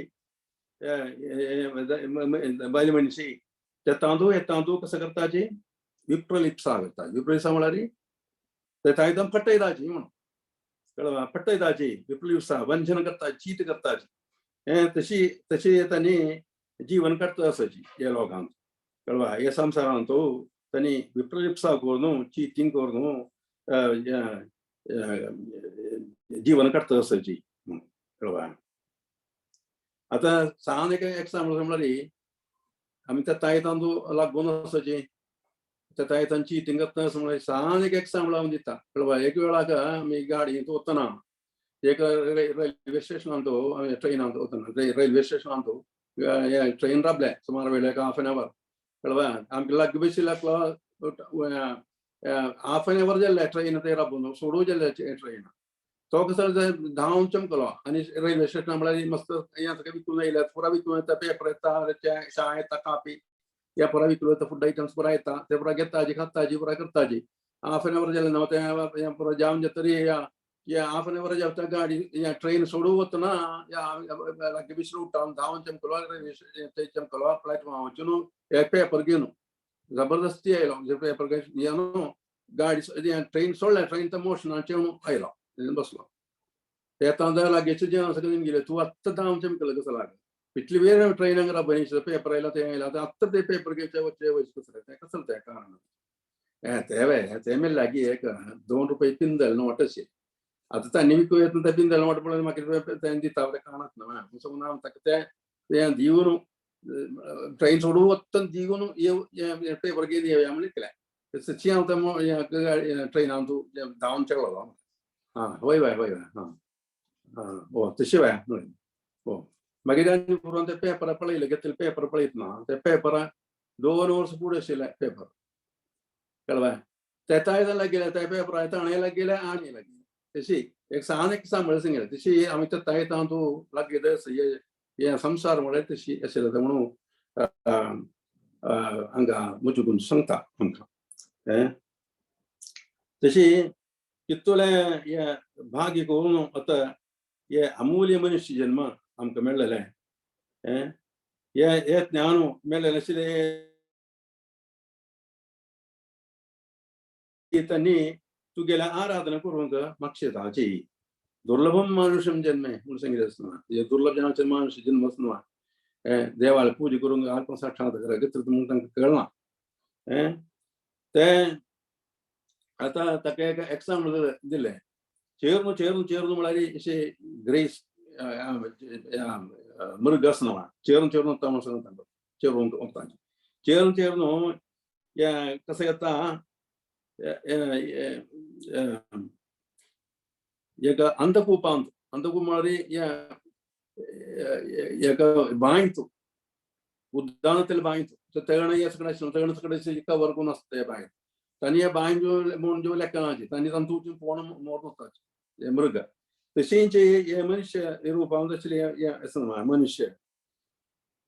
Speaker 3: बायल मनीशी ते तांदूळ हे तांदूळ कसं करताची विप्रलिप्सा करता. विप्रलिप्सा म्हळ्यार ते एकदम फटयताची म्हणून कळ्ळें. फटयताची विप्रलिप्सा वंचन करता, चीट करताची. हें तशी तशी तांणी जीवन करता आसाची ह्या लोकांक कळ्ळें. ह्या संवसारांत तांणी विप्रलिप्सा करून चिटींग करून जीवन करता आसाची कळ्ळें. आतां सान एक एग्जाम्पल म्हळ्यार आमी त्या तायतांतू लागून आसाची त्या तायतान चिटींग करता आसा म्हळ्यार सान एक एग्जाम्पल हांव दिता कळ्ळें. एक वेळाक आमी गाडयेंत वतना एक रेल्वे स्टेशनांत आमी ट्रेनांत वतना रेल्वे स्टेशनांत ट्रेन राबले सुमार वेळ एक हाफ एन our कळ्ळें. आमकां लागीं बशिल्लो हाफ एन our जाल्लें ट्रेन ते राबून सोडू जाल्लें ट्रेन. तो कसो धांवन चमकलो आनी रेल्वे स्टेशन म्हळ्यार मस्त हें सगळें विकून येयल्यात, पुरा विकून येता, पेपर येता, च्या येता, कापी ह्या पुरा विकून येता, फूड आयटम्स पुरा येता, ते पुरा घेताजी खाताजी पुरा करताजी. हाफ एन our जालें ना तें पुरा जावन जातरी ह्या हाफ एन our जाता गाडी ह्या ट्रेन सोडू वतना ह्या लागीं बिसरो उठ्ठा धांवन चमकलो रेल्वे स्टेशन चमकलो प्लॅटफॉर्म वचून हे पेपर घेवन जबरदस्ती आयलो पेपर घेवन गाडी ट्रेन सोडलें, ट्रेन तर मोशनाचें आयलो बसलो. ते आतां लागींचे जें आसा तें गेले तूं आत्तां धांवन चमकलो कसो लाग इतली वेळ ट्रेनाक राबयनी पेपर आयला तें आयला आतां आत्तां ते पेपर घेवचे वचचे वयचे कसलें तें कसलें तें कारण हें तें तें मेळ्ळें लागीं एक 2 रुपये पिंदल नोट अशें आतां तांणी विकूं येता तें पिंदल नोट पळोवन मागीर तें दिता तें काणत ना म्हणून ताका तें तें दिवन ट्रेन सोडून वतना दिवन पेपर घेवन येवया म्हणून केलें. सची हांव तें ट्रेनान तूं धांवन चेडलो. आं वय वय वय आं आं ओ तशें वय न्हय ओ मागीर आनी पुरो ते पेपर पळयले घेतले पेपर पळयतना ते पेपरा 2 वर्सां फुडें आशिल्ले पेपर कळ्ळें. ते तायदां लागिल्ले ते पेपर ताणें लागिल्ले आनी लागिल्ले तशी एक सान एक सांबळ सांगिल्लें. तशी आमी ते तायदां तूं लागीं हे संवसार म्हळ्यार तशी आशिल्लें तें म्हणून हांगा म्हजे सांगता आमकां हें तशी कितलें हे भाग्य करून आतां हे अमूल्य मनुष्य जन्म आमकां मेळ्ळेलें हें हे ज्ञान मेळ्ळेलें आशिल्लें तांणी तुगेल्या आराधना करूंक मागशेताची दुर्लभम मानुषम जन्मे म्हणून सांगिल्लें आसना. हे दुर्लभ जनाचें मानुष्य जन्म आसना हें देवाक पुजा करूंक आत्मसाक्षात घेतलं म्हणून तांकां कळना हें तें आतां ताका एक एग्जाम्पल दिलें. चेर्नु चेर्नु चेर्नु म्हळ्यार अशें ग्रेस मृग आसना चेरून चेरून वता म्हणून सांगता चेरून वता चेरून चेरून हें कसं येता एक अंधकूपांत अंधकूप म्हळ्यार एक बांयत उद्यानांतले बांयत तळण हे सगळें आशिल्लें तळण सगळें कवर करून आसता त्या बांयत तांणी ह्या बांय म्हणून ज्यो लेखनाची तांणी तांतूं पोण मोर वताचे मृग तशेंच हे मनुष्य रुपांत आशिल्ले मनुष्य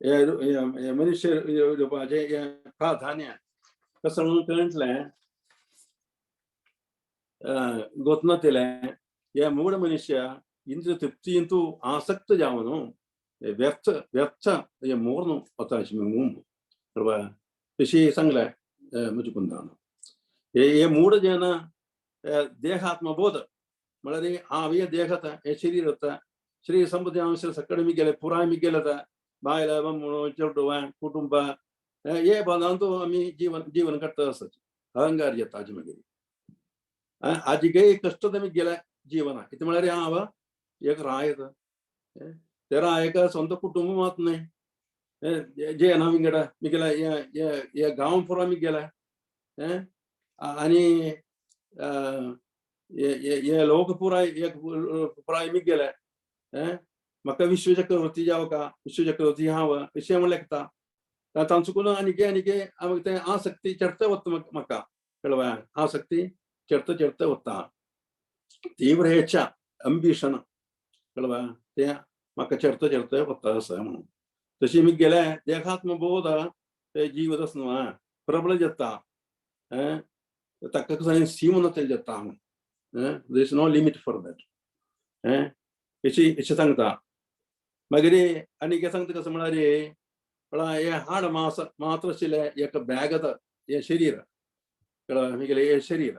Speaker 3: हे मनुष्य रुपाचें हें प्राधान्य कसं म्हणून कळटलें गोतनातलें हे मूढ मनुष्य इंद्र तृप्तींतू आसक्त जावन व्यर्थ व्यर्थ हे मोर्नु वता तशी सांगलें म्हजे कुंदान. हे मूढ जन देहात्मबोध म्हळ्यार हांव हे देहता हे शरीर श्री संबुद्धी सकाळी मी गेले पुराय मी गेले बायला बामणो चेडवां कुटुंबा हे बांदांतो आमी जीवन जीवन काडटा आसाची अहंकार येता हाजे मागीर आजी कश्ट आमी गेले जीवना कितें म्हळ्यार हांव एक राय येता ते रायक स्वंत कुटुंब मात न्हय जे ना विंगडा मिगेला हे गांव पुरो आमी गेले आनी हे लोक पुराय एक पुराय मी गेले म्हाका विश्व चक्रवर्ती जावं का विश्व चक्रवर्ती हांव अशें म्हण लेखता तांचो करून आनीक आनीक तें आसक्ती चडत वता म्हाका कळवा आसक्ती चडत चडत वता तीव्र हेच्या अंबिशन कळवा तें म्हाका चडत चडत वता आसा म्हणून तशी मी गेले देहात्मबोध ते जीव आसा न्हू प्रबळ जाता ताका कसं सीम नासलें जाता म्हणून. There is no limit for that. अशी अशें सांगता मागीर आनी कितें सांगता कसं म्हळ्यार म्हळ्यार हें हाड मास मात्र आशिल्लें एक बॅग आतां हें शरीर कळ्ळें मिगेलें हें शरीर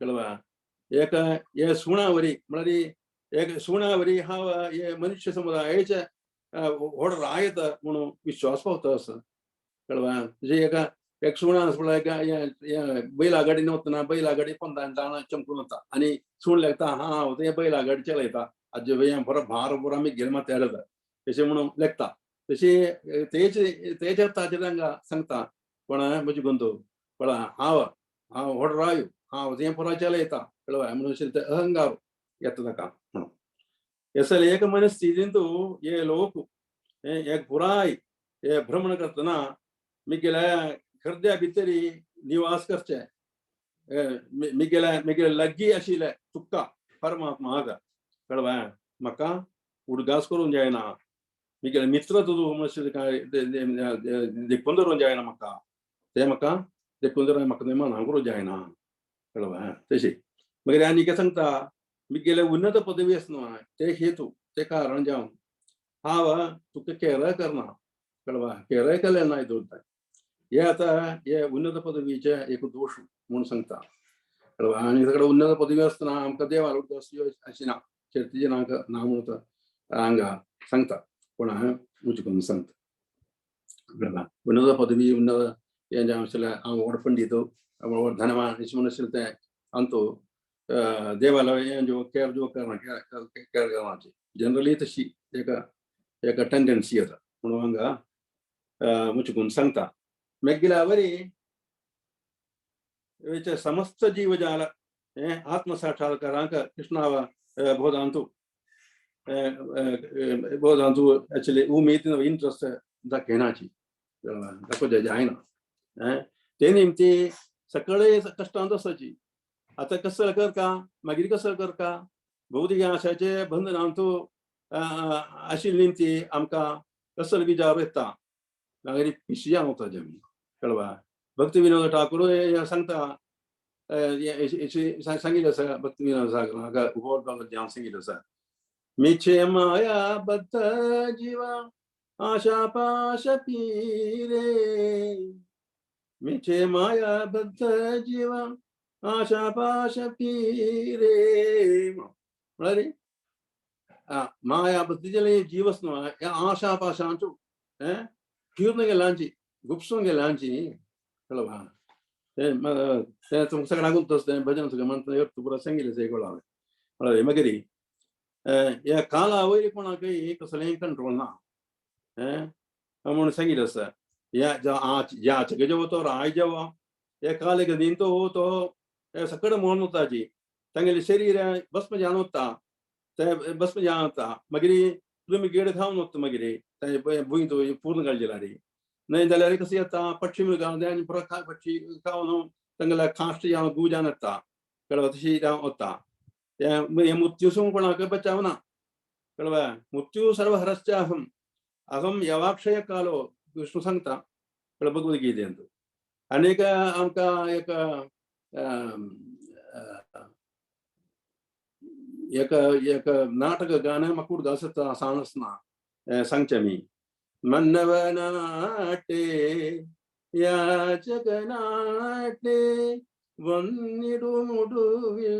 Speaker 3: कळ्ळें एक हे सुणा वरी म्हळ्यार एक सुणा वरी हांव हे मनुष्य समुदायाचे व्हड रायत म्हणून विश्वास पावता आसा कळ्ळें म्हणजे एका एक सुणा आसा म्हळ्यार बैला गाडीन वतना बैला गाडी पंदान दाण चमकून वता आनी सूण लेखता हा तें बैला गाडी चलयता आजी हें बरो भार बरो आमी घेवन मात तयार जाता तशें म्हणून लेखता तशें तेच तेच ताचेर हांगा सांगता कोण म्हजे बंधू पळय हांव हांव व्हड राय हांव तें पुरो चलयता कळ्ळें म्हणून अशें तें अहंकार येता ताका म्हणून एसल एक मनीस स्थितींतू हे लोक एक पुराय हे भ्रमण करतना मिगेल्या हृदया भितरी निवास करचे मिगेल्या मिगेले लागीं आशिल्ले तुका परमात्मा कळ्ळें म्हाका उडगास करूंक जायना मिगेले मित्र तुजो म्हणशील काय देखून धरूंक जायना म्हाका ते म्हाका देखून धरून म्हाका मना करूंक जायना कळ्ळें तशें मागीर आनी कितें सांगता मिगेले उन्नत पदवी आसा न्हू ते हेतू ते कारण जावन हांव तुका केरळ करना कळ्ळें केरळ केलें ना दवरता हे आतां हे उन्नत पदवीचे एक दोश म्हणून सांगता कळ्ळें आनी सगळे उन्नत पदवी आसतना आमकां देवार उदक अशी ना शर्तीचे ना ना म्हणून हांगा सांगता कोण आहा उंच करून सांगता कळ्ळें उन्नत पदवी उन्नत हें जें आशिल्लें हांव व्हड पंडीत व्हड धनवान अशें म्हणून आशिल्लें तें अंतू देवाला हें जो केर जो करना केर करनाची जनरली तशी एका एका टेंडन्सी येता म्हणून हांगा मुचकून सांगता मेग्गिला वरी समस्त जीवजाल आत्मसाक्षात्कारांक कृष्णाव बोधांतु बोधांतु एक्चुअली उमेद इंट्रस्ट दाखयनाची दाखोवच्या जायना ते निमती सगळे कश्टांत आसाची आतां कसं कर का मागीर कसं कर का भौतिक आशाचे बंधनांतु आशिल्ली निमती आमकां कसल विचार येता मागीर पिशयां वता आमी कळवा भक्ती विनोद ठाकूर हे सांगता सांगिल्लें आसा भक्ती विनोद सागर हांव सांगिल्लें आसा मिछे माया बद्ध जीवा आशा पाश पीरे मिछे माया बद्ध जीवा आशा पाश पीरे म्हळ्यार माया बद्ध जीवस न्हू आशा पाशांचो फिरून गेलांची गुपसून गेलांची कळवा ते ते तुमकां सगळ्यांक उरता तें भजन सगळें म्हणटा तुका सांगिल्लें सगळें हांवें म्हळ्यार मागीर ह्या काला वयर कोणाकय कसलेंय कंट्रोल ना म्हणून सांगिल्लें आसा ह्या ज्याचके जेवो तो राय जेवो हे काले गदीन तो तो सगळें म्हणून वताची तांगेलें शरीर भस्म जावन वता ते भस्म जावन वता मागीर तुमी गेड खावन वता मागीर ते भूंय तो पूर्ण काडली जाल्यार न्हय जाल्यार कशें येता पक्षी मृगां आनी पुरो पक्षी खावन तांगेल्या काश्ट जावन गू जावन येता कळ्ळें तशी जावन वता हें मृत्यूसून कोणाक बचावना कळ्ळें मृत्यू सर्वहरश्चाहम अहम यवाक्षय कालो विष्णू सांगता कळ्ळें भगवद्गीतेंत आनीक आमकां एक एक एक नाटक गाणें म्हाका उडगास येता सांग आसना सांगचें आमी मन्नवनाटे याचकनाटे वन्निडुमुडुविल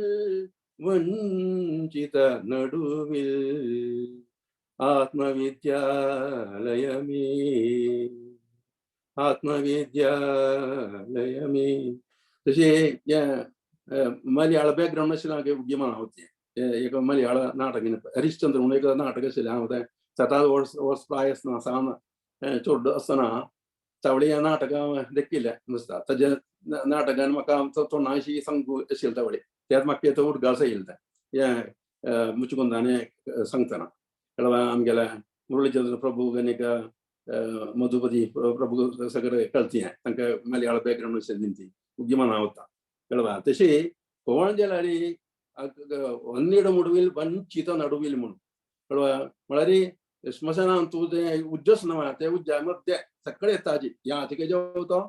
Speaker 3: വഞ്ചിത നടുവിൽ ആത്മവിദ്യാലയമേ आत्मविद्यालयमे. तशें हें मलयाळ बॅकग्रावंड आशिल्लें उद्यमान आहा तें एक मलयाळ नाटक हरिश्चंद्र म्हणून एक नाटक आशिल्लें हांव तें 7-8 वर्स वर्स प्राय आसतना सान चेडो आसतना तावळी ह्या नाटकां देखिल्लें दिसता. ताजे नाटकान म्हाका तोंडाशी सांगू आशिल्लें तावळी तेच म्हाका तो उडगास येयले तें हें मुचकुंदाने सांगतना कळवा आमगेल्या मुरळीचंद्र प्रभू आनीक मधुपती प्रभू सगळे कळती तांकां मलयाळ बॅकग्रावंड आशिल्ली ती उद्यमान वता कळवा. तशी कोण जाल्यार वन्नीड मुडवील वंचित नडुवील म्हणून कळवा म्हळ्यार स्मशानान तूं तें उज्जस न्हय ते उज्जा मध्य सगळे येताची याचिके जेवो तो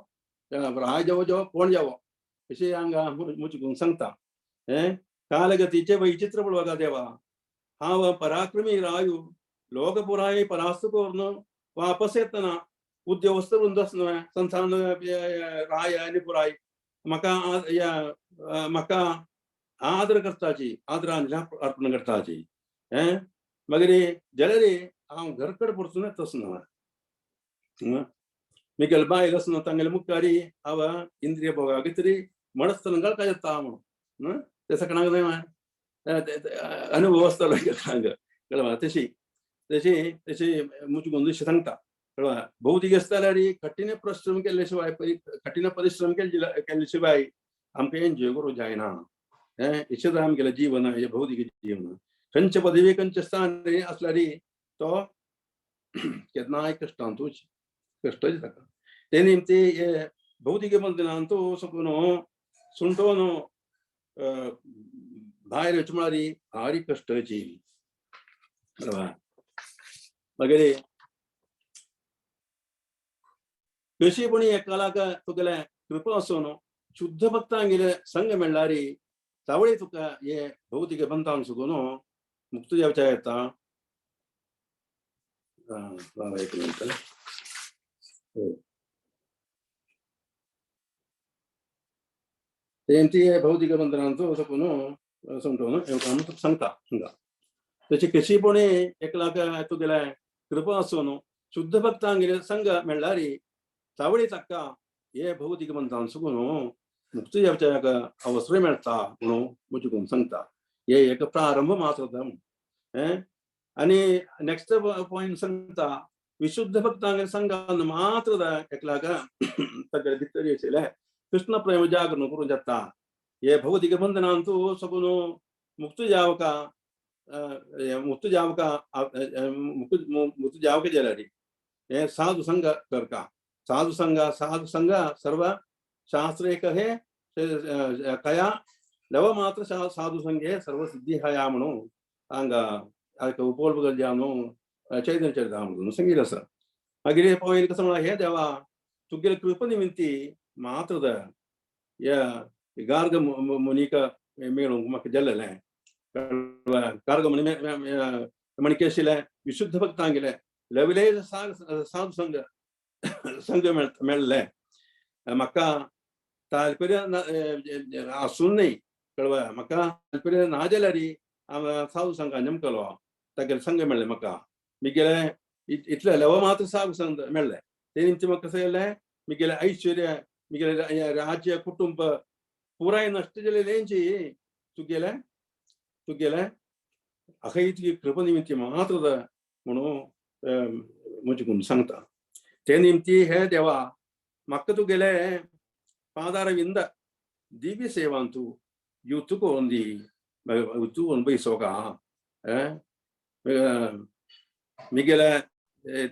Speaker 3: राय जेवो जेवो कोण जेवो अशें हांगा मुचकून सांगता. हें कालगतीचे वैचित्र पळोवका देवा हांव पराक्रमी रायू लोकपुराय परास्त करून वापस येतना उद्योगस्थ वृंद न्हय संस्थान राय आनी पुराय म्हाका म्हाका आदर करताची आदरांजली अर्पण करताची. हें मागीर जाल्यार हांव घर कडेन परतून येतच न्हय मिगेल बायल आसना तांगेले मुखारी हांव इंद्रिय भोगाक तरी मडस्थलंगाळ काय येता म्हणून ते सगळ्यांक न्हय अनुभव आसतालो कळवा. तशी तशी तशी मुचकुंद सांगता कळवा. भौतिक आसता जाल्यार कठीण परिश्रम केल्ले शिवाय कठीण परिश्रम केल्ले शिवाय आमकां एन्जॉय करूंक जायना. हें इशें आमगेलें जीवन हें भौतिक जीवन खंयचे पदवी खंयचे स्थान आसल्यार तो केन्नाय कश्टांतूच कश्टच ताका ते निमती हे भौतिक बंधनांतू सकून सुंटोन भायर वचूं म्हळ्यार भारी कश्टाची. मागीर कशीपणी एकालाक तुगेलें कृपा आसून शुद्ध भक्तांगेले संग मेळ्ळ्यार तावळी तुका हे भौतिक बंधान सुकून मुक्त जावच्या येता. एक मिनिट. ते भौतिक बंधनांचो सकून समजून सांगता हांगा. तशें कशीपणी एकलाक तुगेलें कृपा आसून शुद्ध भक्तांगेले संग मेळ्ळ्यार तावळी ताका हे भौतिक बंधान सुकून मुक्त जावच्या अवसर मेळटा म्हणून मुचकून सांगता. हे एक प्रारंभ मात्र हें. आनी नेक्स्ट पॉयंट सांगता विशुद्ध भक्तांगेले संघान मात्र एकलाक तागेले भितर आशिल्लें कृष्ण प्रेम जागरण करूं जाता. हे भौतिक बंधनांतू सगून मुक्त जावका मुक्त जावका मुक्त जावका जाल्यार हे साधू संघ करका साधू संघ साधू संघ सर्व शास्त्र एक हे कया लव मात्र साधू संघे सर्व सिद्धी हया म्हणून हांगा उपोल्प जावन चैतन्य चरितामृत सांगिल्लें आसा. मागीर पॉयंट कसो म्हळ्यार हे देवा तुगेले कृपा निमित्ती मात्र ह्या गार्ग मुनीक मेळूंक म्हाका जाल्लें. गार्ग मुनी मणकेशिले विशुद्ध भक्तांगेले लवले साधू संघ संघ मेळ्ळें म्हाका तात्पर्य आसून न्हय कळवा म्हाका तात्पर्य ना जाल्यार हांव साधू संघान नेमकलो तागेले संघ मेळ्ळें म्हाका मिगेले इतले लव मात्र साधू संघ मेळ्ळें ते निमती म्हाका कशें जालें मिगेले ऐश्वर्य मिगेले राज्य कुटुंब पुराय नश्ट जालेलेंची तुगेले तुगेले अखंय तुगे कृपा निमित्ती मात्र म्हणून म्हजे सांगता. ते निमती हे देवा म्हाका तुगेले पादारविंद दिव्य सेवांतू युतुको दी युतुकोन बैसोका मिगेले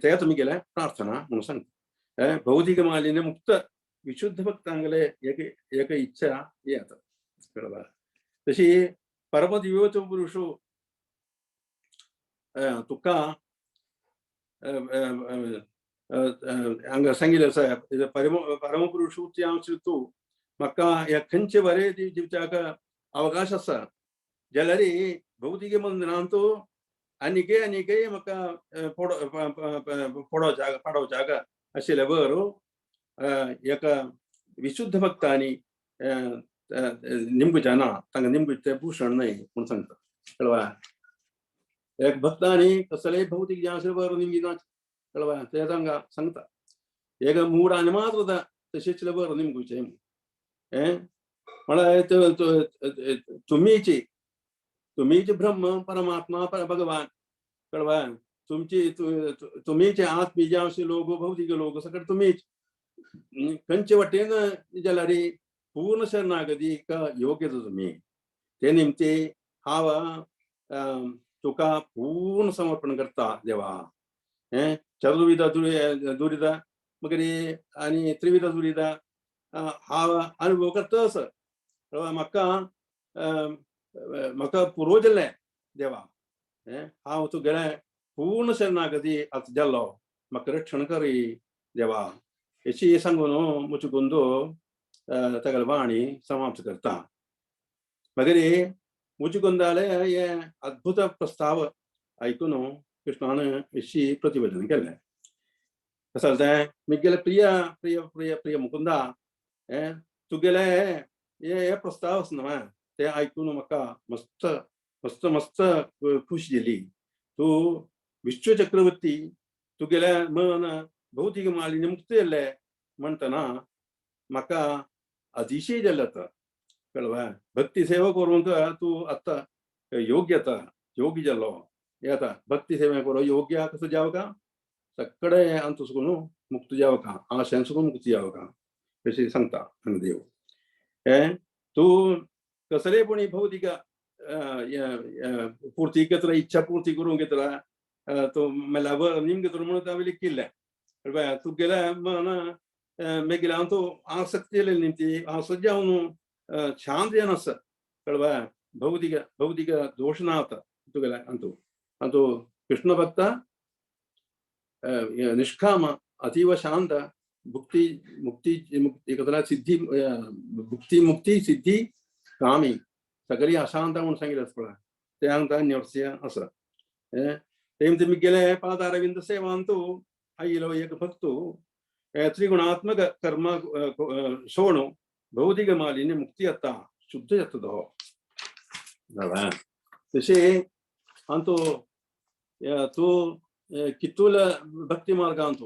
Speaker 3: तेत मिगेले प्रार्थना म्हणून सांगता. भौतिक मालिन्य मुक्त विशुद्ध भक्तांगेले एक एक इच्छा ही आता कळवा. तशी परमदिव्योच पुरुषो तुका हांगा सांगिल्लें आसा परम परमपुरुषूच तूं म्हाका ह्या खंयचे बरें दिवच्याक अवकाश आसा जाल्यार भौतिक बंधनांतू आनीकय आनीकय म्हाका पडोवच्याक पाडोवच्याक आशिल्लें बर एका विशुद्ध भक्तांनी निमगुचें ना, तांकां निमगुचें तें भूषण न्हय म्हूण सांगता. कळवा? एक भक्तांनी कसलेय भौतीक जें आसा बरो निमगिना. कळवा? ते तांकां सांगता एक मूड आनी मात्र तशेंच बरो निमगुचें हें म्हळ्यार तुमीची तुमीच ब्रह्म परमात्मा पर भगवान. कळवा? तुमची तुमीचे आत्मी जे आसा लोक भौतीक लोक सगळे तुमीच खंयचे वाटेन जाल्यार पूर्ण शरणागती योग्य तुमी. ते निमते हांव तुका पूर्ण समर्पण करता देवा. हें चतुर्विध दुरिद मगीर आनी त्रिविध दुरिद हांव अनुभव करता असो. म्हाका म्हाका पुरो जालें देवा. हें हांव तुगेलें पूर्ण शरणागती आतां जालो, म्हाका रक्षण करी देवा, अशी सांगून मुचकुंद तागेले वाणी समाप्त करता. मगीर मुचकुंदाले हे अद्भुत प्रस्ताव आयकून कृष्णान अशी प्रतिवेदन केलें. कसं तें मिगेले प्रिय प्रिय प्रिय प्रिय मुकुंदा, हें तुगेले हे हे प्रस्ताव आसा न्हय ते आयकून म्हाका मस्त मस्त मस्त खुश जाली. तूं विश्व चक्रवर्ती, तुगेले मन भौतीक मालिन्य मुक्त जाल्लें म्हणटना म्हाका अतिशय जालें आतां. कळवा? भक्ती सेवा करूंक तूं आतां योग्य आतां योग्य जालो. हे आतां भक्ती सेवा करूं योग्य कसो जावका सगळे अंतु सुकून मुक्त जावका, आशेन सुकून मुक्त जावका अशें सांगता हांगा देव. हें तूं कसले पूण भौतीक पूर्ती घेतला, इच्छा पूर्ती करूंक घेतला तूं मेल्यावर निम घेतलो म्हणून हांवें लिखिल्लें. तुगेलें मन मागीर हांव तूं आसक्ती जालेली न्ही ती आसक्त जावन शांत जावन आसा. कळवा? भौतीक भौतीक दोश ना आतां तुगेलें. अंतू अंतू कृष्ण भक्त निष्काम अतीव शांत भुक्ती मुक्ती मुक्ती कसला सिद्धी भुक्ती मुक्ती सिद्धी कामी सगळी अशांत म्हूण सांगिल्लें आसा पळय ते हांगा निवडस्य आसा. तेम तुमी गेले पादारविंद सेवांतु आयिलो एक भक्तु त्रिगुणात्मक कर्म सोणु भौतिक मालिन्य मुक्ती येता, शुद्ध जाता तो. तशें अंतू तूं कितूल भक्ती मार्गांतु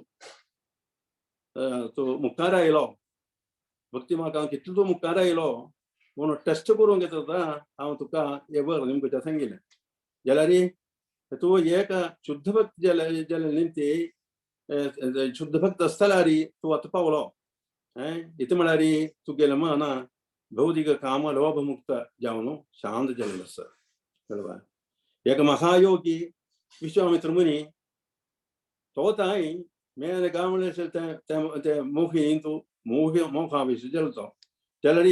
Speaker 3: तूं मुखार आयलो, भक्ती मार्गान कितलो तूं मुखार आयलो म्हणून टेस्ट करूंक येता हांव तुका हे बरें निमगें सांगिल्लें. जाल्यार तूं एक शुद्ध भक्त जाल्या जाल्या निमती शुद्ध भक्त आसतल्यार तूं आतां पावलो. इतलें म्हळ्यार तुगेलें मन भौतीक काम लोभमुक्त जावन शांत जाल्लें आसा. कळवा? एक महायोगी विश्वामित्र मुनी तो तांय मेले गांवले ते मोही तूं मोह मोहावेश जालो तो. जाल्यार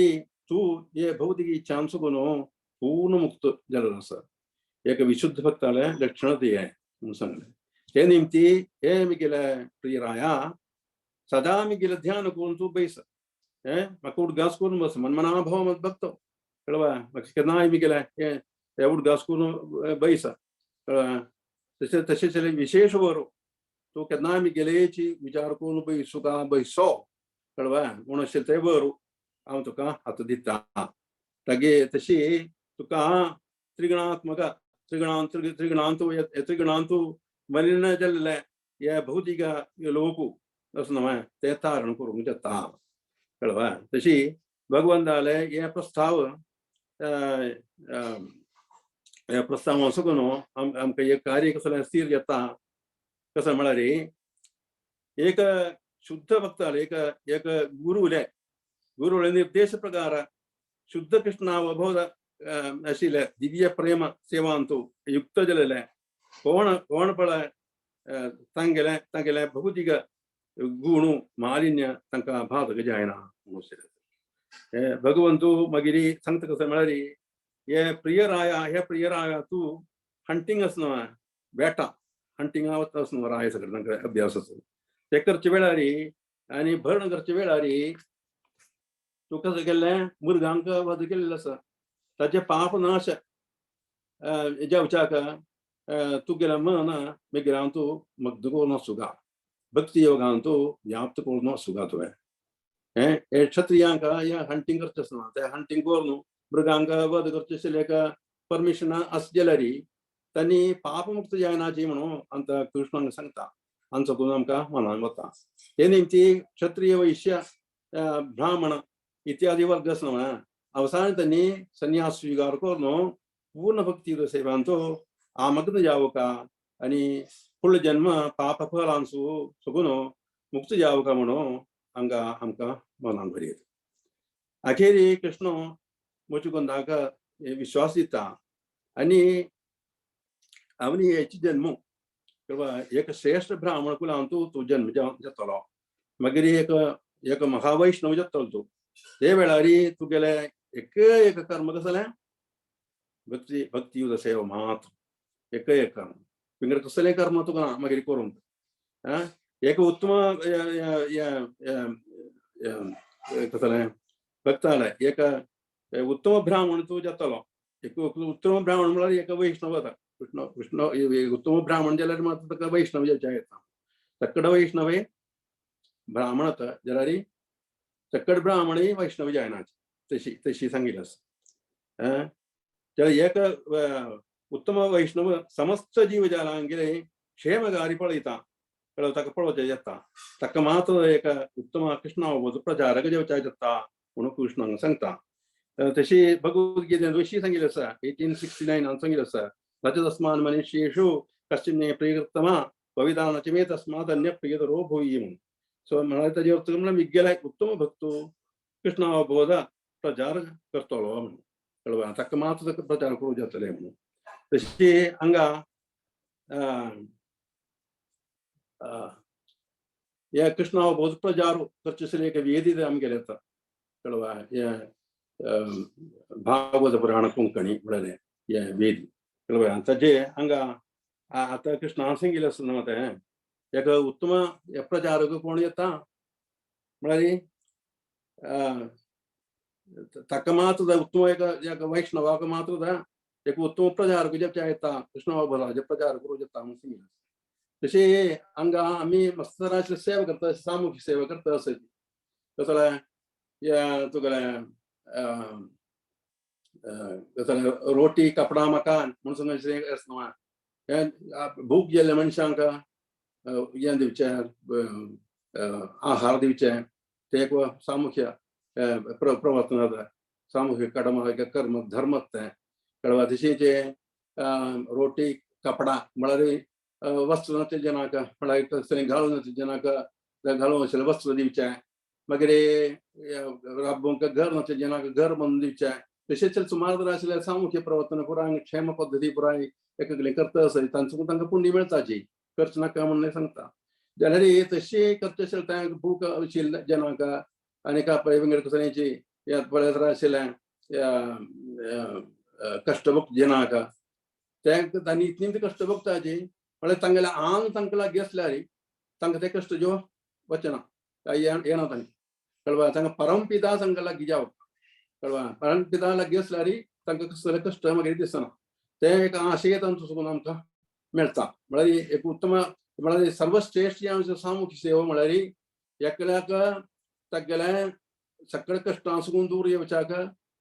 Speaker 3: तूं हे भौतीक इच्छां सुकून पूर्ण मुक्त जाल्लो आसा. एक विशुद्ध भक्तालें लक्षण तें म्हणून सांगलें. ते निमती हे मिगेले प्रियराया, सदा मिगेले ध्यान करून तूं बैस. हें म्हाका उडगास करून बस, मनमना भव मद्भक्त. कळवा? म्हाका केन्नाय मिगेले हे उडगास करून बैस. कळवा? तशें तशें विशेश बरो तूं केन्नाय मिगेलेची विचार करून बैसुका बैसो. कळवा? म्हूण अशें तें बरो हांव तुका आतां दिता. तागे तशी तुका त्रिगुणात्मक त्रिगुणांत त्रिगुणांतु त्रिगुणांतु मलिन जाल्लें हे भौतीक लोकू असो न्हय तें तारण करूंक जाता. कळवा? तशी भगवंताले हे प्रस्ताव हे प्रस्ताव असो न्हू आमकां एक कार्य कसलें स्थिर जाता. कसो म्हळ्यार एक शुद्ध भक्ताले एक एक गुरुले गुरुले निर्देश प्रकार शुद्ध कृष्ण अवबोध आशिल्ले दिव्य प्रेम सेवांतु युक्त जालेले कोण कोण पळय तांगेले तांगेले भौतीक गुण मालिन्य तांकां बाधक जायना म्हणून भगवंतू मागीर सांगता. कसो म्हळ्यार हे प्रियराया, हे प्रियराया, तूं हंटींग आसा न्हय बेटा हंटिंगा वता आसा न्हय राय सगळें तांकां अभ्यास आसा ते करचे वेळार आनी भरण करचे वेळार तूं कसं केल्लें मृगांक वध केल्लें आसा ताचें पाप नाश जावच्याक तुगेलें मन मागीर हांव तूं मग्न करून वचुगा, भक्ती योगान तूं व्याप्त करून वचुगा तुवें. हे क्षत्रियांक हे हंटींग करचें आसना, ते हंटींग करून मृगांक वध करचें आशिल्लें एक परमिशन आस जाल्यार तांणी पापमुक्त जायनाची म्हणून आमकां कृष्णाक सांगता. आमचो गुण आमकां मनान वता. हे निमती क्षत्रिय वैश्य ब्राह्मण इत्यादी वर्ग आसना म्हणा अवसान त्यांनी संन्यास स्वीकार करून पूर्ण भक्ती सेवांचो आमग्न जावका आनी फुडलो जन्म पाप फलांसू सगून मुक्त जावका म्हणून हांगा आमकां मनान बरयता. अखेरी कृष्ण मुचुकुंदाक विश्वास दिता आनी आवनी हेची जन्म किंवा एक श्रेष्ठ ब्राह्मण कुलान तूं तूं जन्म जातलो, मागीर एक एक महावैष्णव जातलो तूं. ते वेळार तुगेले एक एक कर्म कसलें भक्ती भक्तियुत सेवा मात्र एक एक कर्म, पिंगड कसलें कर्म तुका मागीर करूंक एक उत्तम कसलें भक्ताले एक उत्तम ब्राह्मण तूं जातलो. एक उत्तम ब्राह्मण म्हळ्यार एक वैष्णव जाता. कृष्ण कृष्ण उत्तम ब्राह्मण जाल्यार मात्र ताका वैष्णव जावचें येता. तक्कड वैष्णवे ब्राह्मण जाता जाल्यार तक्कड ब्राह्मणय वैष्णव जायना तशी तशी सांगिल्लें आसा. जाल्यार एक उत्तम वैष्णव समस्त जीवजालांगेले क्षेमगारी पळयता, ताका पळोवचें जाता, ताका मात्र एक उत्तम कृष्ण प्रचारक जावचें जाता म्हणून कृष्णाक सांगता. तशी भगवद्गीतेन अशी सांगिल्लें आसा 1869 सांगिल्लें आसा, न च तस्मान् मनुष्येषु कश्चिन्मे प्रियतमा भविता न च मे तस्मात् अन्य प्रियतरो भूयि म्हणून. सो म्हळ्यार ताजे अर्थ म्हळ्यार मिगेल्या उत्तम भक्तू कृष्ण अवबोध प्रचार करतलो म्हणून, कळ्ळें? ताका मात्र ताका प्रचार करूंक जातलें म्हणून. तशी हांगा ह्या कृष्ण अवबोध प्रचार करचे आशिल्लें एक वेदी आमगेलें आतां, कळ्ळें? हें भागवत पुराण कोंकणी म्हणलें हें वेदी, कळ्ळें? ताजे हांगा आतां कृष्णान सांगिल्लें आसा न्हू तें एक उत्तम प्रचारक कोण येता म्हळ्यार ताका मात्र उत्तम एक वैष्णवाक मात्र एक उत्तम प्रचारक जेच्या येता कृष्ण अवबोधाचे प्रचार करूंक येता म्हणून सांगिल्लें. तशें हांगा आमी मस्त तरांची सेवा करता, सामुहीक सेवा करता आसा. कसलें ह्या तुगेलें कसलें रोटी कपडा मकान म्हणून सांगचें आसना, हें भूक गेल्ल्या मनशांक हें दिवचें, आहार दिवचें, तें एक सामुह्य प्रवर्तन जाता, सामुहीक कर्म कर्म धर्म तें, कळ्ळें? तशेंच रोटी कपडा म्हळ्यार वस्त्र नासले जनाक म्हळ्यार कसलें घालून नासले जनाक घालून आशिल्लें वस्त्र दिवचें, मागीर राबोवंक घर नासले जनाक घर बांदून दिवचें. तशेंच सुमार तरा आशिल्लें सामुहीक प्रवर्तन पुराय क्षेम पद्दती पुराय एकले करता आसा, तांचो तांकां पुण्य मेळटाची, करचें नाका म्हणून सांगता. जाल्यार तशें करचें आशिल्लें तें भूक आशिल्लें जनाक आनी पळय विंगड कसल्याची पळयत आशिल्लें कश्ट भोगता जनाक तें तांणी इतलीं कश्ट भोगताची म्हळ्यार तांगेलें आंग तांकां लागीं आसल्यार तांकां ते कश्ट ज्यो वचना येना तांकां, कळ्ळें? तांकां परमपिता तांकां लागीं जावप, कळ्ळें? परमपिता लागीं आसल्यार तांकां कसले कश्ट मागीर दिसना, तें एक आशय तांचो सुकून आमकां मेळटा. म्हळ्यार एक उत्तम म्हळ्यार सर्वश्रेश्ठ जें सामुहीक सेवा म्हळ्यार एकल्याक तागेलें सगळे कश्टां सुकून दूर येवच्याक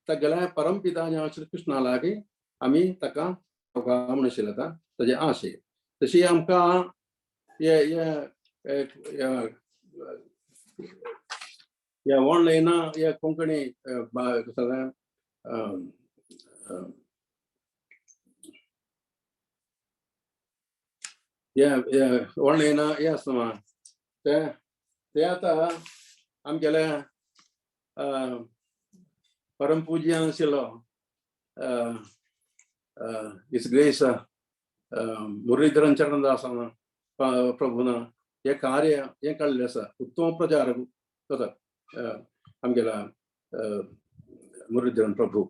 Speaker 3: तागेलें परमपिता जें आशिल्लें कृष्णा लागीं आमी ताका म्हणून आशिल्लें आतां ताजें आशय. तशी आमकां हे ऑनलायन हे कोंकणी कसलें ऑनलायन हें आसता तें तें आतां आमगेलें परमपूज्य आशिल्लो his grace Muralidharan चरणदासान प्रभुन हें कार्य हें काडलें आसा, उत्तम प्रचारक जाता आमगेल्या मुरलीधरन प्रभू.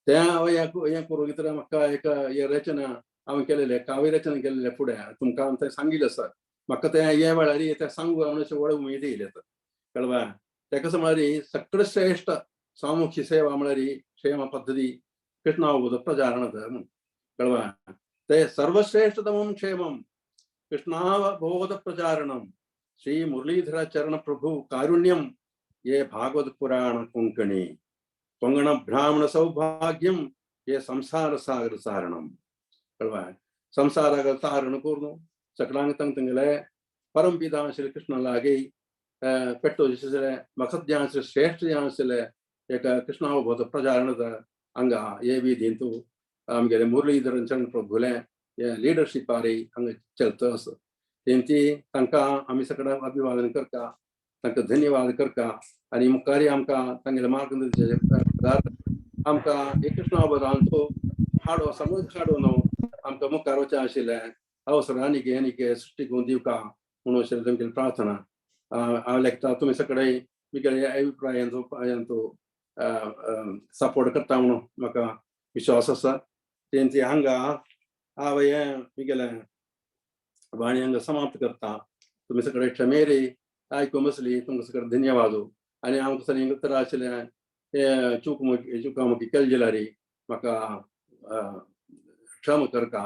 Speaker 3: तें हांवें हें करूंक तर म्हाका एक हे रचना हांवें केलेलें, काव्य रचना केलेलें फुडें तुमकां हांवें तें सांगिल्लें आसा. म्हाका तें हे वेळार तें सांगू म्हणून अशें व्हड उमेद येयली आतां, कळ्ळें? तें कशें म्हळ्यार सगळें श्रेश्ठ सामुहीक सेवा म्हळ्यार क्षेम पद्दती कृष्ण अवबोध प्रचारण म्हणून, कळ्ळें? ते सर्वश्रेष्ठतमं क्षेमं कृष्णावबोध प्रचारणं श्री मुरलीधर चरण प्रभु कारुण्यं ये भागवत पुराण कोंकणी कोंगण ब्राह्मण सौभाग्यम हे संसार सागर सारणम. कळवा संसारागर तारण करून सकळांक तंग तंगले परमपिता श्री कृष्ण लागी पेट्टो दिसले मकसद ज्ञान श्रेष्ठ ज्ञान आशिल्ले एक कृष्णावबोध प्रचारण हांगा हे विधींतू आमगेले मुरलीधरन चरण प्रभुले हे लिडरशीप आरी हांगा चलता आसा. तेंची तांकां आमी सगळ्यांक अभिवादन करता, तांकां धन्यवाद करता आनी मुखारी आमकां तांगेले मार्गदर्शन आमकां हे कृष्णावबोधांचो हाडो समज हाडो न्हू आमकां मुखार वचचें आशिल्लें अवसर आनीक आनीक सृश्टीक दिवका म्हणून अशें तुमगेली प्रार्थना. हांव लेखता तुमी सगळे म्हगेले अभिप्रायांचो यांचो सपोर्ट करता म्हणून म्हाका विश्वास आसा. तेंची हांगा हांव हें म्हगेलें वाणी हांगा समाप्त करता. तुमी सगळे क्षमेरी आयकून बसली तुमकां सगळें धन्यवाद. आनी हांव कसलें तर आशिल्लें हे चूक चुकामुकी केली जाल्यार म्हाका क्षम करता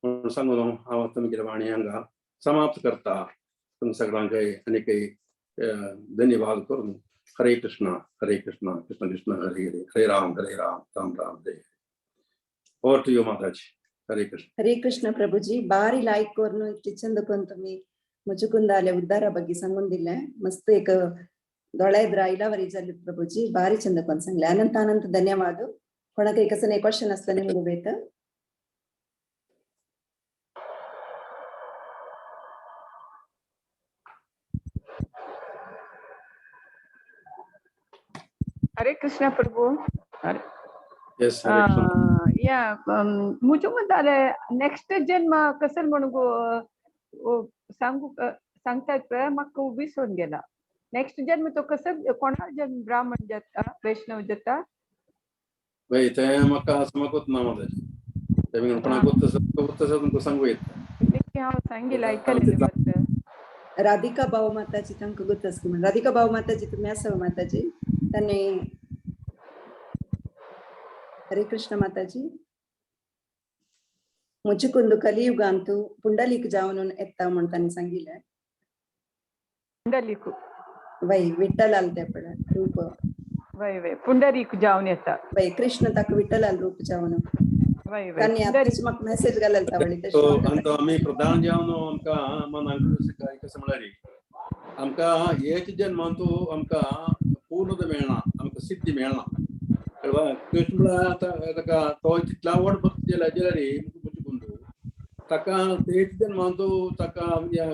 Speaker 3: म्हणून सांगून हांव तुमगेलें वाणी हांगा समाप्त करता. तुमकां सगळ्यांक आनीक धन्यवाद करून Hare Krishna Hare Krishna Krishna Krishna Hare Hare Hare Ram Ram Ram Hare. Over to you Mataji. Hare Krishna.
Speaker 1: Hare Krishna Prabhuji. ಬಾರಿ ಲಾಯ್ಕ್ ಕೋರ್ನು ಇಷ್ಟು ಚಂದ तुम्ही ಮುಚುಕುಂದಾಲೆ ಉದ್ದಾರ ಬಗ್ಗೆ सांगून मस्त एक दोळ्याद्र इलावरी जाली प्रभुजी, ಬಾರಿ ಚಂದ ಕೊಂದ್ सांगले. अनंत अनंत धन्यवाद. कोणाक कसं क्वेश्चन असलं निवडू बेत.
Speaker 4: Hare Krishna Prabhu.
Speaker 3: Yes, Hare Krishna.
Speaker 4: या मुचुकुंदाले नेक्स्ट जन्म कसल म्हणून सांगू सांगतात पळय, म्हाका विसरून गेला. नेक्स्ट जन्म तो कसं कोणा जन्म ब्राह्मण जाता वैष्णव जाता?
Speaker 3: वय तें म्हाका समकूत ना माताजी, तें कोणाक गोत्त आसा तुमकां सांगू येता.
Speaker 4: हांव सांगिल्लें आयकलें फक्त.
Speaker 1: राधिका भाऊ माताजी तांकां गोत्त आसा म्हण. राधिका भाऊ माताजी तुम्ही आसा माताजी? त्यांनी हरे कृष्ण माताजी. मुचुकुंद कलियुगांतु पुंडलीक जावन येता म्हण तांणी सांगिल्लें.
Speaker 4: पुंडलीक
Speaker 1: वय विठ्ठलाल ते पळय रूप.
Speaker 4: वय वय पुंडरीक जावन येता.
Speaker 1: वय कृष्ण ताका विठ्ठलाल रूप जावन
Speaker 4: वय वय
Speaker 1: तांणी
Speaker 4: पुंडरीक.
Speaker 1: आतांच म्हाका मेसेज घालता वळी.
Speaker 3: आनी आमी प्रधान जावन आमकां मनाक कशें म्हळ्यार आमकां हेच जन्मांतू आमकां पूर्णता मेळना, आमकां सिद्धी मेळना. कळवा कृष्ण म्हळ्यार आतां ताका तो तितला व्हड भक्त जाल्यार मुचकुंदू ताका तेच जन्मांतू ताका हें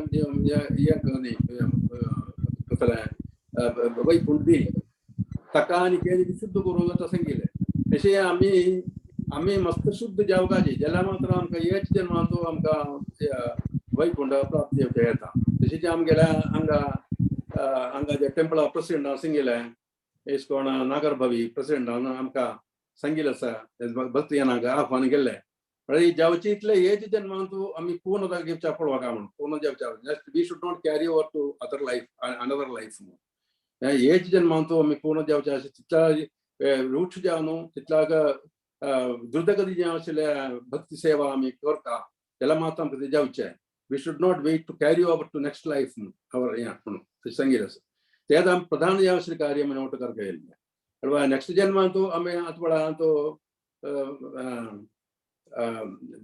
Speaker 3: कसलें वैकुंठ दिली ताका आनी कितें शुद्ध करूंक जाता सांगिल्लें. तशें आमी आमी मस्त शुद्ध जावपाची जाल्यार मात्र आमकां हेच जन्मांतू आमकां वैकुंठ प्राप्त जावचें येता. तशेंच आमगेल्या हांगा हांगा जे टेंपला प्रेसिडेंटान सांगिल्लें इस्कोन नागरभावी प्रेसिडेंटान आमकां सांगिल्लें आसा भक्तजनांक आव्हान केल्लें म्हळ्यार जावचे इतले हेच जन्मांतू आमी पूर्णता घेवच्या पळोवका म्हणून पूर्ण जावच्या. Just we should not carry over to other life another life. हेच जन्मांतू आमी पूर्ण जावचे अशें तितल्या रूक्ष जावन तितल्या द्रुतगती जें आशिल्ल्या भक्ती सेवा आमी करता जाल्यार मात्र आमकां तें जावचें. We should not wait to carry over to next life our हें म्हणून तशें सांगिल्लें आसा. तेंच आमी प्रधान जें आशिल्लें कार्य आमी नोट करपाक येयल्लें. कळ्ळें नेक्स्ट जन्मांतू आमी आतां पळय तो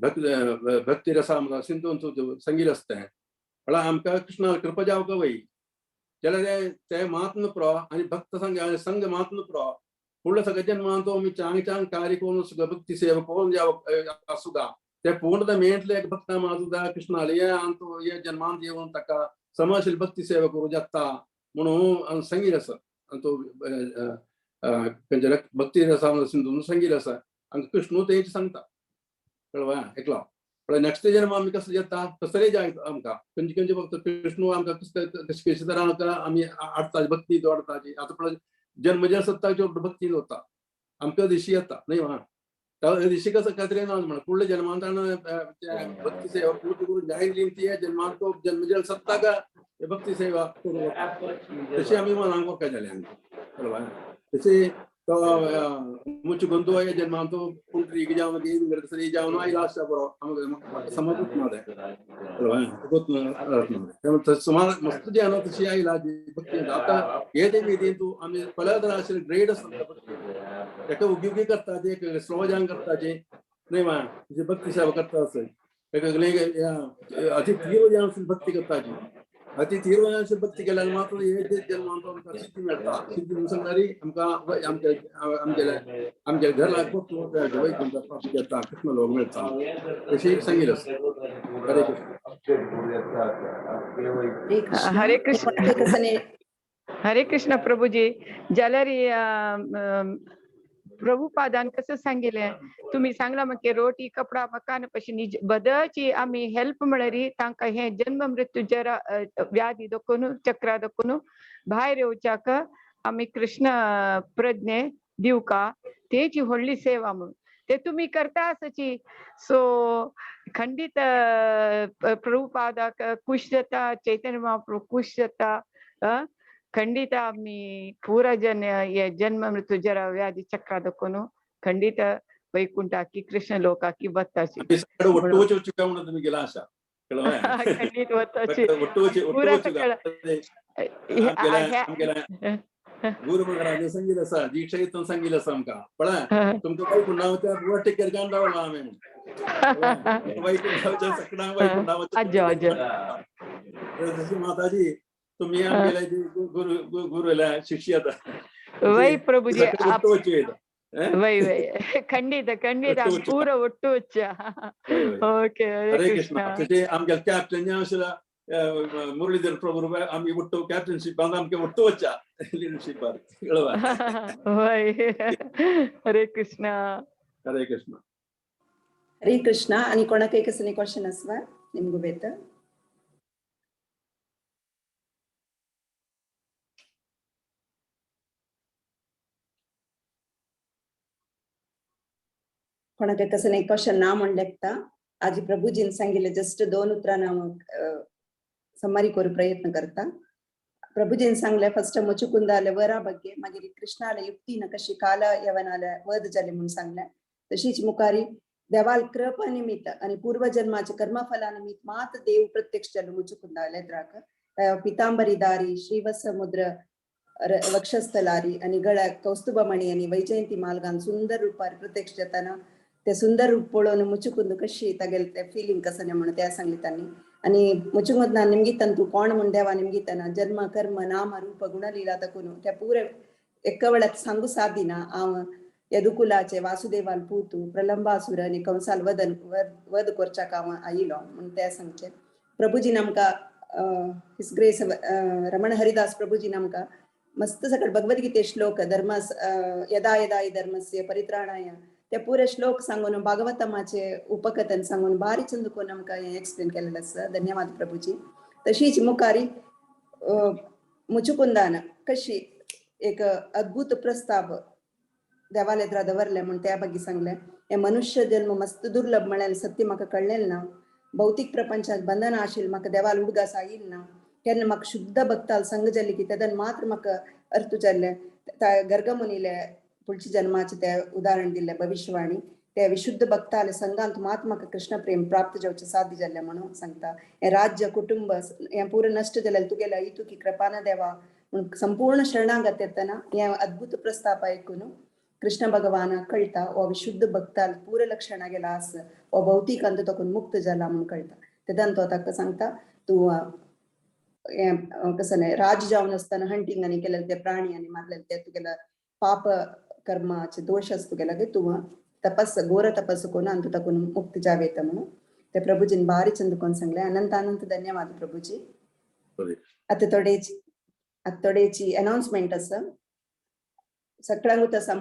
Speaker 3: भक्ती भक्ती रसा सिंधून सांगिल्लें आसता तें. म्हळ्यार आमकां कृष्णा कृपा जावंक वय जाल्यार ते मात न्हू आनी भक्त संग संघ मात न्हू फुडल्या सगळ्या जन्मांत आमी चांग चांग कार्य करून सुद्दां भक्ती सेवा करून जावप आसुदा ते पूर्ण मेळटले एक भक्ता मातुदा कृष्णाले हे अंत हे जन्मांत येवन ताका समाजशील भक्ती सेवा करूं जाता म्हणून सांगिल्लें आसा. तो खंयच्या भक्ती रसा सिंधून सांगिल्लें आसा आनी कृष्णू तेंच सांगता. कळवा एकलो म्हळ्यार नेक्स्ट जन्म आमी कसो येता कसलेय जाय आमकां खंयचे खंयचे भक्त कृष्णू आमकां कशे कशे तरान आमकां आमी हाडटा भक्ती दवरताची. आतां पळय जन्म जे सत्ताची भक्ती दवरता आमकां दिशी येता न्हय वा दिशी कसो खात्री ना म्हणून फुडल्या जन्मांत भक्ती सेवा पूर्ण करून जाय ती जन्मांत तो जन्म सत्ता का भक्ती सेवा करूं तशी आमी मनाक वका जालें आमकां. कळवा तशी तो मुचुकुंद जन्मांतो पुंडरीक जावन वेंकटेश्वरी जावन आयला आसता बरो आमकां समजूच ना तें. कळ्ळें? सुमार मस्त जे आसा तशी आयला भक्ती. आतां हे ते विधीन तूं आमी पळयत आशिल्ले ग्रेट आसता भक्ती. ताका उगी उगी करता ते, स्लो जावन करताचे न्हय मा, तुजी भक्ती सेवा करता आसय ताका अति तीव्र जावन भक्ती करताची. अति तीव्र जावन भक्ती केल्यार मात्र हे जे जन्मांत आमकां सिद्धी मेळटा. सिद्धी म्हणून सांगल्यार आमकां आमच्या आमगेल्या आमच्या घराक वैकुंठ प्राप्त जाता, कृष्ण लोक मेळटा, तशी सांगितलं आसा. हरे कृष्ण.
Speaker 1: हरे कृष्ण.
Speaker 4: हरे कृष्ण.
Speaker 1: कसने
Speaker 4: हरे कृष्ण प्रभूजी. जाल्यार प्रभुपादान कसं सांगितलें, तुम्ही सांगला म्हाका रोटी कपडा मकान पशी निज बदची आमी हेल्प म्हळ्यार तांकां हे जन्म मृत्यू जरा व्याधी दखून चक्रा दखून भायर येवच्याक आमी कृष्ण प्रज्ञे दिवका, तेची व्हडली सेवा म्हणून ते तुम्ही करता आसची. सो खंडीत प्रभुपादाक खुश जाता, चैतन्य महाप्रभू खुश जाता. ಖಂಡಿತ ಆಮಿ ಪೂರ ಜನ ಜನ್ಮ ಮೃತ್ಯು ಜರ ವ್ಯಾಧಿ ಚಕ್ರ ದಕ್ಕೂನು ಖಂಡಿತ ವೈಕುಂಠಾಕಿ ಕೃಷ್ಣ ಲೋಕಾಕಿ ಬತ್ತಾಚಿ.
Speaker 3: आमी सगळे ಒಟ್ಟು वचूं म्हणून तुमी गेला आसा, कळ्ळें?
Speaker 4: ಖಂಡಿತ ಬತ್ತಾಚಿ.
Speaker 3: ಒಟ್ಟು वचूं, ಒಟ್ಟು
Speaker 4: ಪೂರ
Speaker 3: वचूं.
Speaker 4: ಸಕಳ
Speaker 3: आमगेल्या गुरु महाराज सांगितलं आसा, दीक्षा घेतना सांगितलं आसा आमकां, पळय तुमकां वैकुंठा वचून टिकेट घेवन रावला आमी म्हणून. वैकुंठा वचून सगळ्यांक वैकुंठा वचून.
Speaker 4: अज्जो अज्जो.
Speaker 3: तशी माताजी तुम्ही आमगेल्या गुरु गुरुला शिष्य आता.
Speaker 4: ವೈ ಪ್ರಭುಜಿ.
Speaker 3: ಒಟ್ಟು ವಚ್ಚು ಇದು.
Speaker 4: ವೈ ವೈ, ಖಂಡಿತ ಖಂಡಿತ.
Speaker 3: ಒಟ್ಟು ವಚ್ಚು.
Speaker 4: ಪೂರ ಒಟ್ಟು ವಚ್ಚ. ಓಕೆ.
Speaker 3: हरे कृष्ण. तशें आमगे कॅप्टन जे आशिल्ला मुरलीधर प्रभु, आमगे ಒಟ್ಟು ಕ್ಯಾಪ್ಟನ್ಶಿಪ್ ಅಂದ್ರೆ आमगे ಒಟ್ಟು ವಚ್ಚ ಲೀಡರ್ಶಿಪ್.
Speaker 4: ವೈ, ಹರೇ ಕೃಷ್ಣ.
Speaker 3: हरे कृष्ण.
Speaker 1: हरे कृष्ण. आणि कोणाकय कसले क्वेश्चन आसवा निमगो बेत? कोणाकय कसले क्वेश्चन ना म्हण लेखता. आजी प्रभुजीन सांगितले, जस्ट दोन उतरां हांव समरी करू प्रयत्न करता. प्रभुजीन सांगले, फर्स्ट मुचुकुंदाले वरा ಬಗ್ಗೆ, मागीर कृष्णाले युक्तीन कशी काल यवनाले वध जाले म्हणून सांगले. तशीच मुखारी देवाल कृपा निमित्त आणि पूर्वजन्माचे कर्मफला निमित्त मात देव प्रत्यक्ष जालो मुचुकुंदाले द्राक. पितांबरी दारी, श्रीवसमुद्र वक्षस्थलारी आणि गळ्याक कौस्तुभमणी आणि वैजयंती मालगान सुंदर रूपार प्रत्यक्ष जाताना ते सुंदर रूप पळोवन मुचुकुंद कशी तागेले ते फिलिंग कसं म्हणून त्या सांगले त्यांनी. आणि मुचुकुंद निमगितन तू कोण म्हण देवा निमगितना जन्म कर्म नाम रूप गुणलीला तकून त्या पुरे एका वेळात सांगू सादिना. हांव यदुकुलाचे वासुदेवाल पूतू, प्रलंबासुर आणि कंसाल वदन वध वध करच्याक हांव आयिलो म्हण ते सांगचे. प्रभुजीन आमकां, his grace Raman Haridas प्रभुजीन आमकां मस्त सगळे भगवद्गीते श्लोक, धर्म यदा यदा हि धर्मस्य परित्राणाय, ते पुरे श्लोक सांगून, भागवतमाचे उपकथन सांगून बारी चंद कोण आमकां हें एक्सप्लेन केलेलें आसा. धन्यवाद प्रभुजी. तशीच मुखारी मुचुकुंदान कशी एक अद्भुत प्रस्ताव देवालेत्रा दवरले म्हूण त्या ಬಗ್ಗೆ सांगले. हे मनुष्य जन्म मस्त दुर्लभ म्हळ्यार सत्य म्हाका कळ्ळें ना. भौतिक प्रपंचात बंधन आशिल्लें म्हाका देवाल उडगास आयिल ना. केन्ना म्हाका शुद्ध भक्ताल संग जाली की तेदन मात्र म्हाका अर्थ जाल्लें. गर्गमुनीले पुढच्या जन्माचे ते उदाहरण दिले, भविष्यवाणी, ते विशुद्ध भक्ताले संघांत मात्र म्हाका कृष्ण प्रेम प्राप्त जावचें साध्य जाल्लें म्हणून सांगता. हें राज्य कुटुंब हें पुरो नश्ट जालें तुगेल्या इतुकी कृपान देवा म्हूण संपूर्ण शरणागत येतना हें अद्भुत प्रस्ताप आयकून कृष्ण भगवान कळटा हो विशुद्ध भक्ताल पूर लक्षणा गेला आस, हो भौतिक अंत तकून मुक्त जाला म्हूण कळटा. तेदन तो ताका सांगता तूं हें कसं न्हय राज जावन आसतना हंटिंग आनी केलेले ते प्राणी आनी मारलेले ते तुगेले पाप कर्माचे दोश आस तुगेले, तूं तपस घोर तपस करून आनी तूं ताकून मुक्त जावेता म्हणून ते प्रभुजीन बारी चंद कोण सांगले. अनंत अनंत धन्यवाद प्रभुजी. आतां थोडेची अनाउन्समेंट आसा सगळ्यांकूच आसा.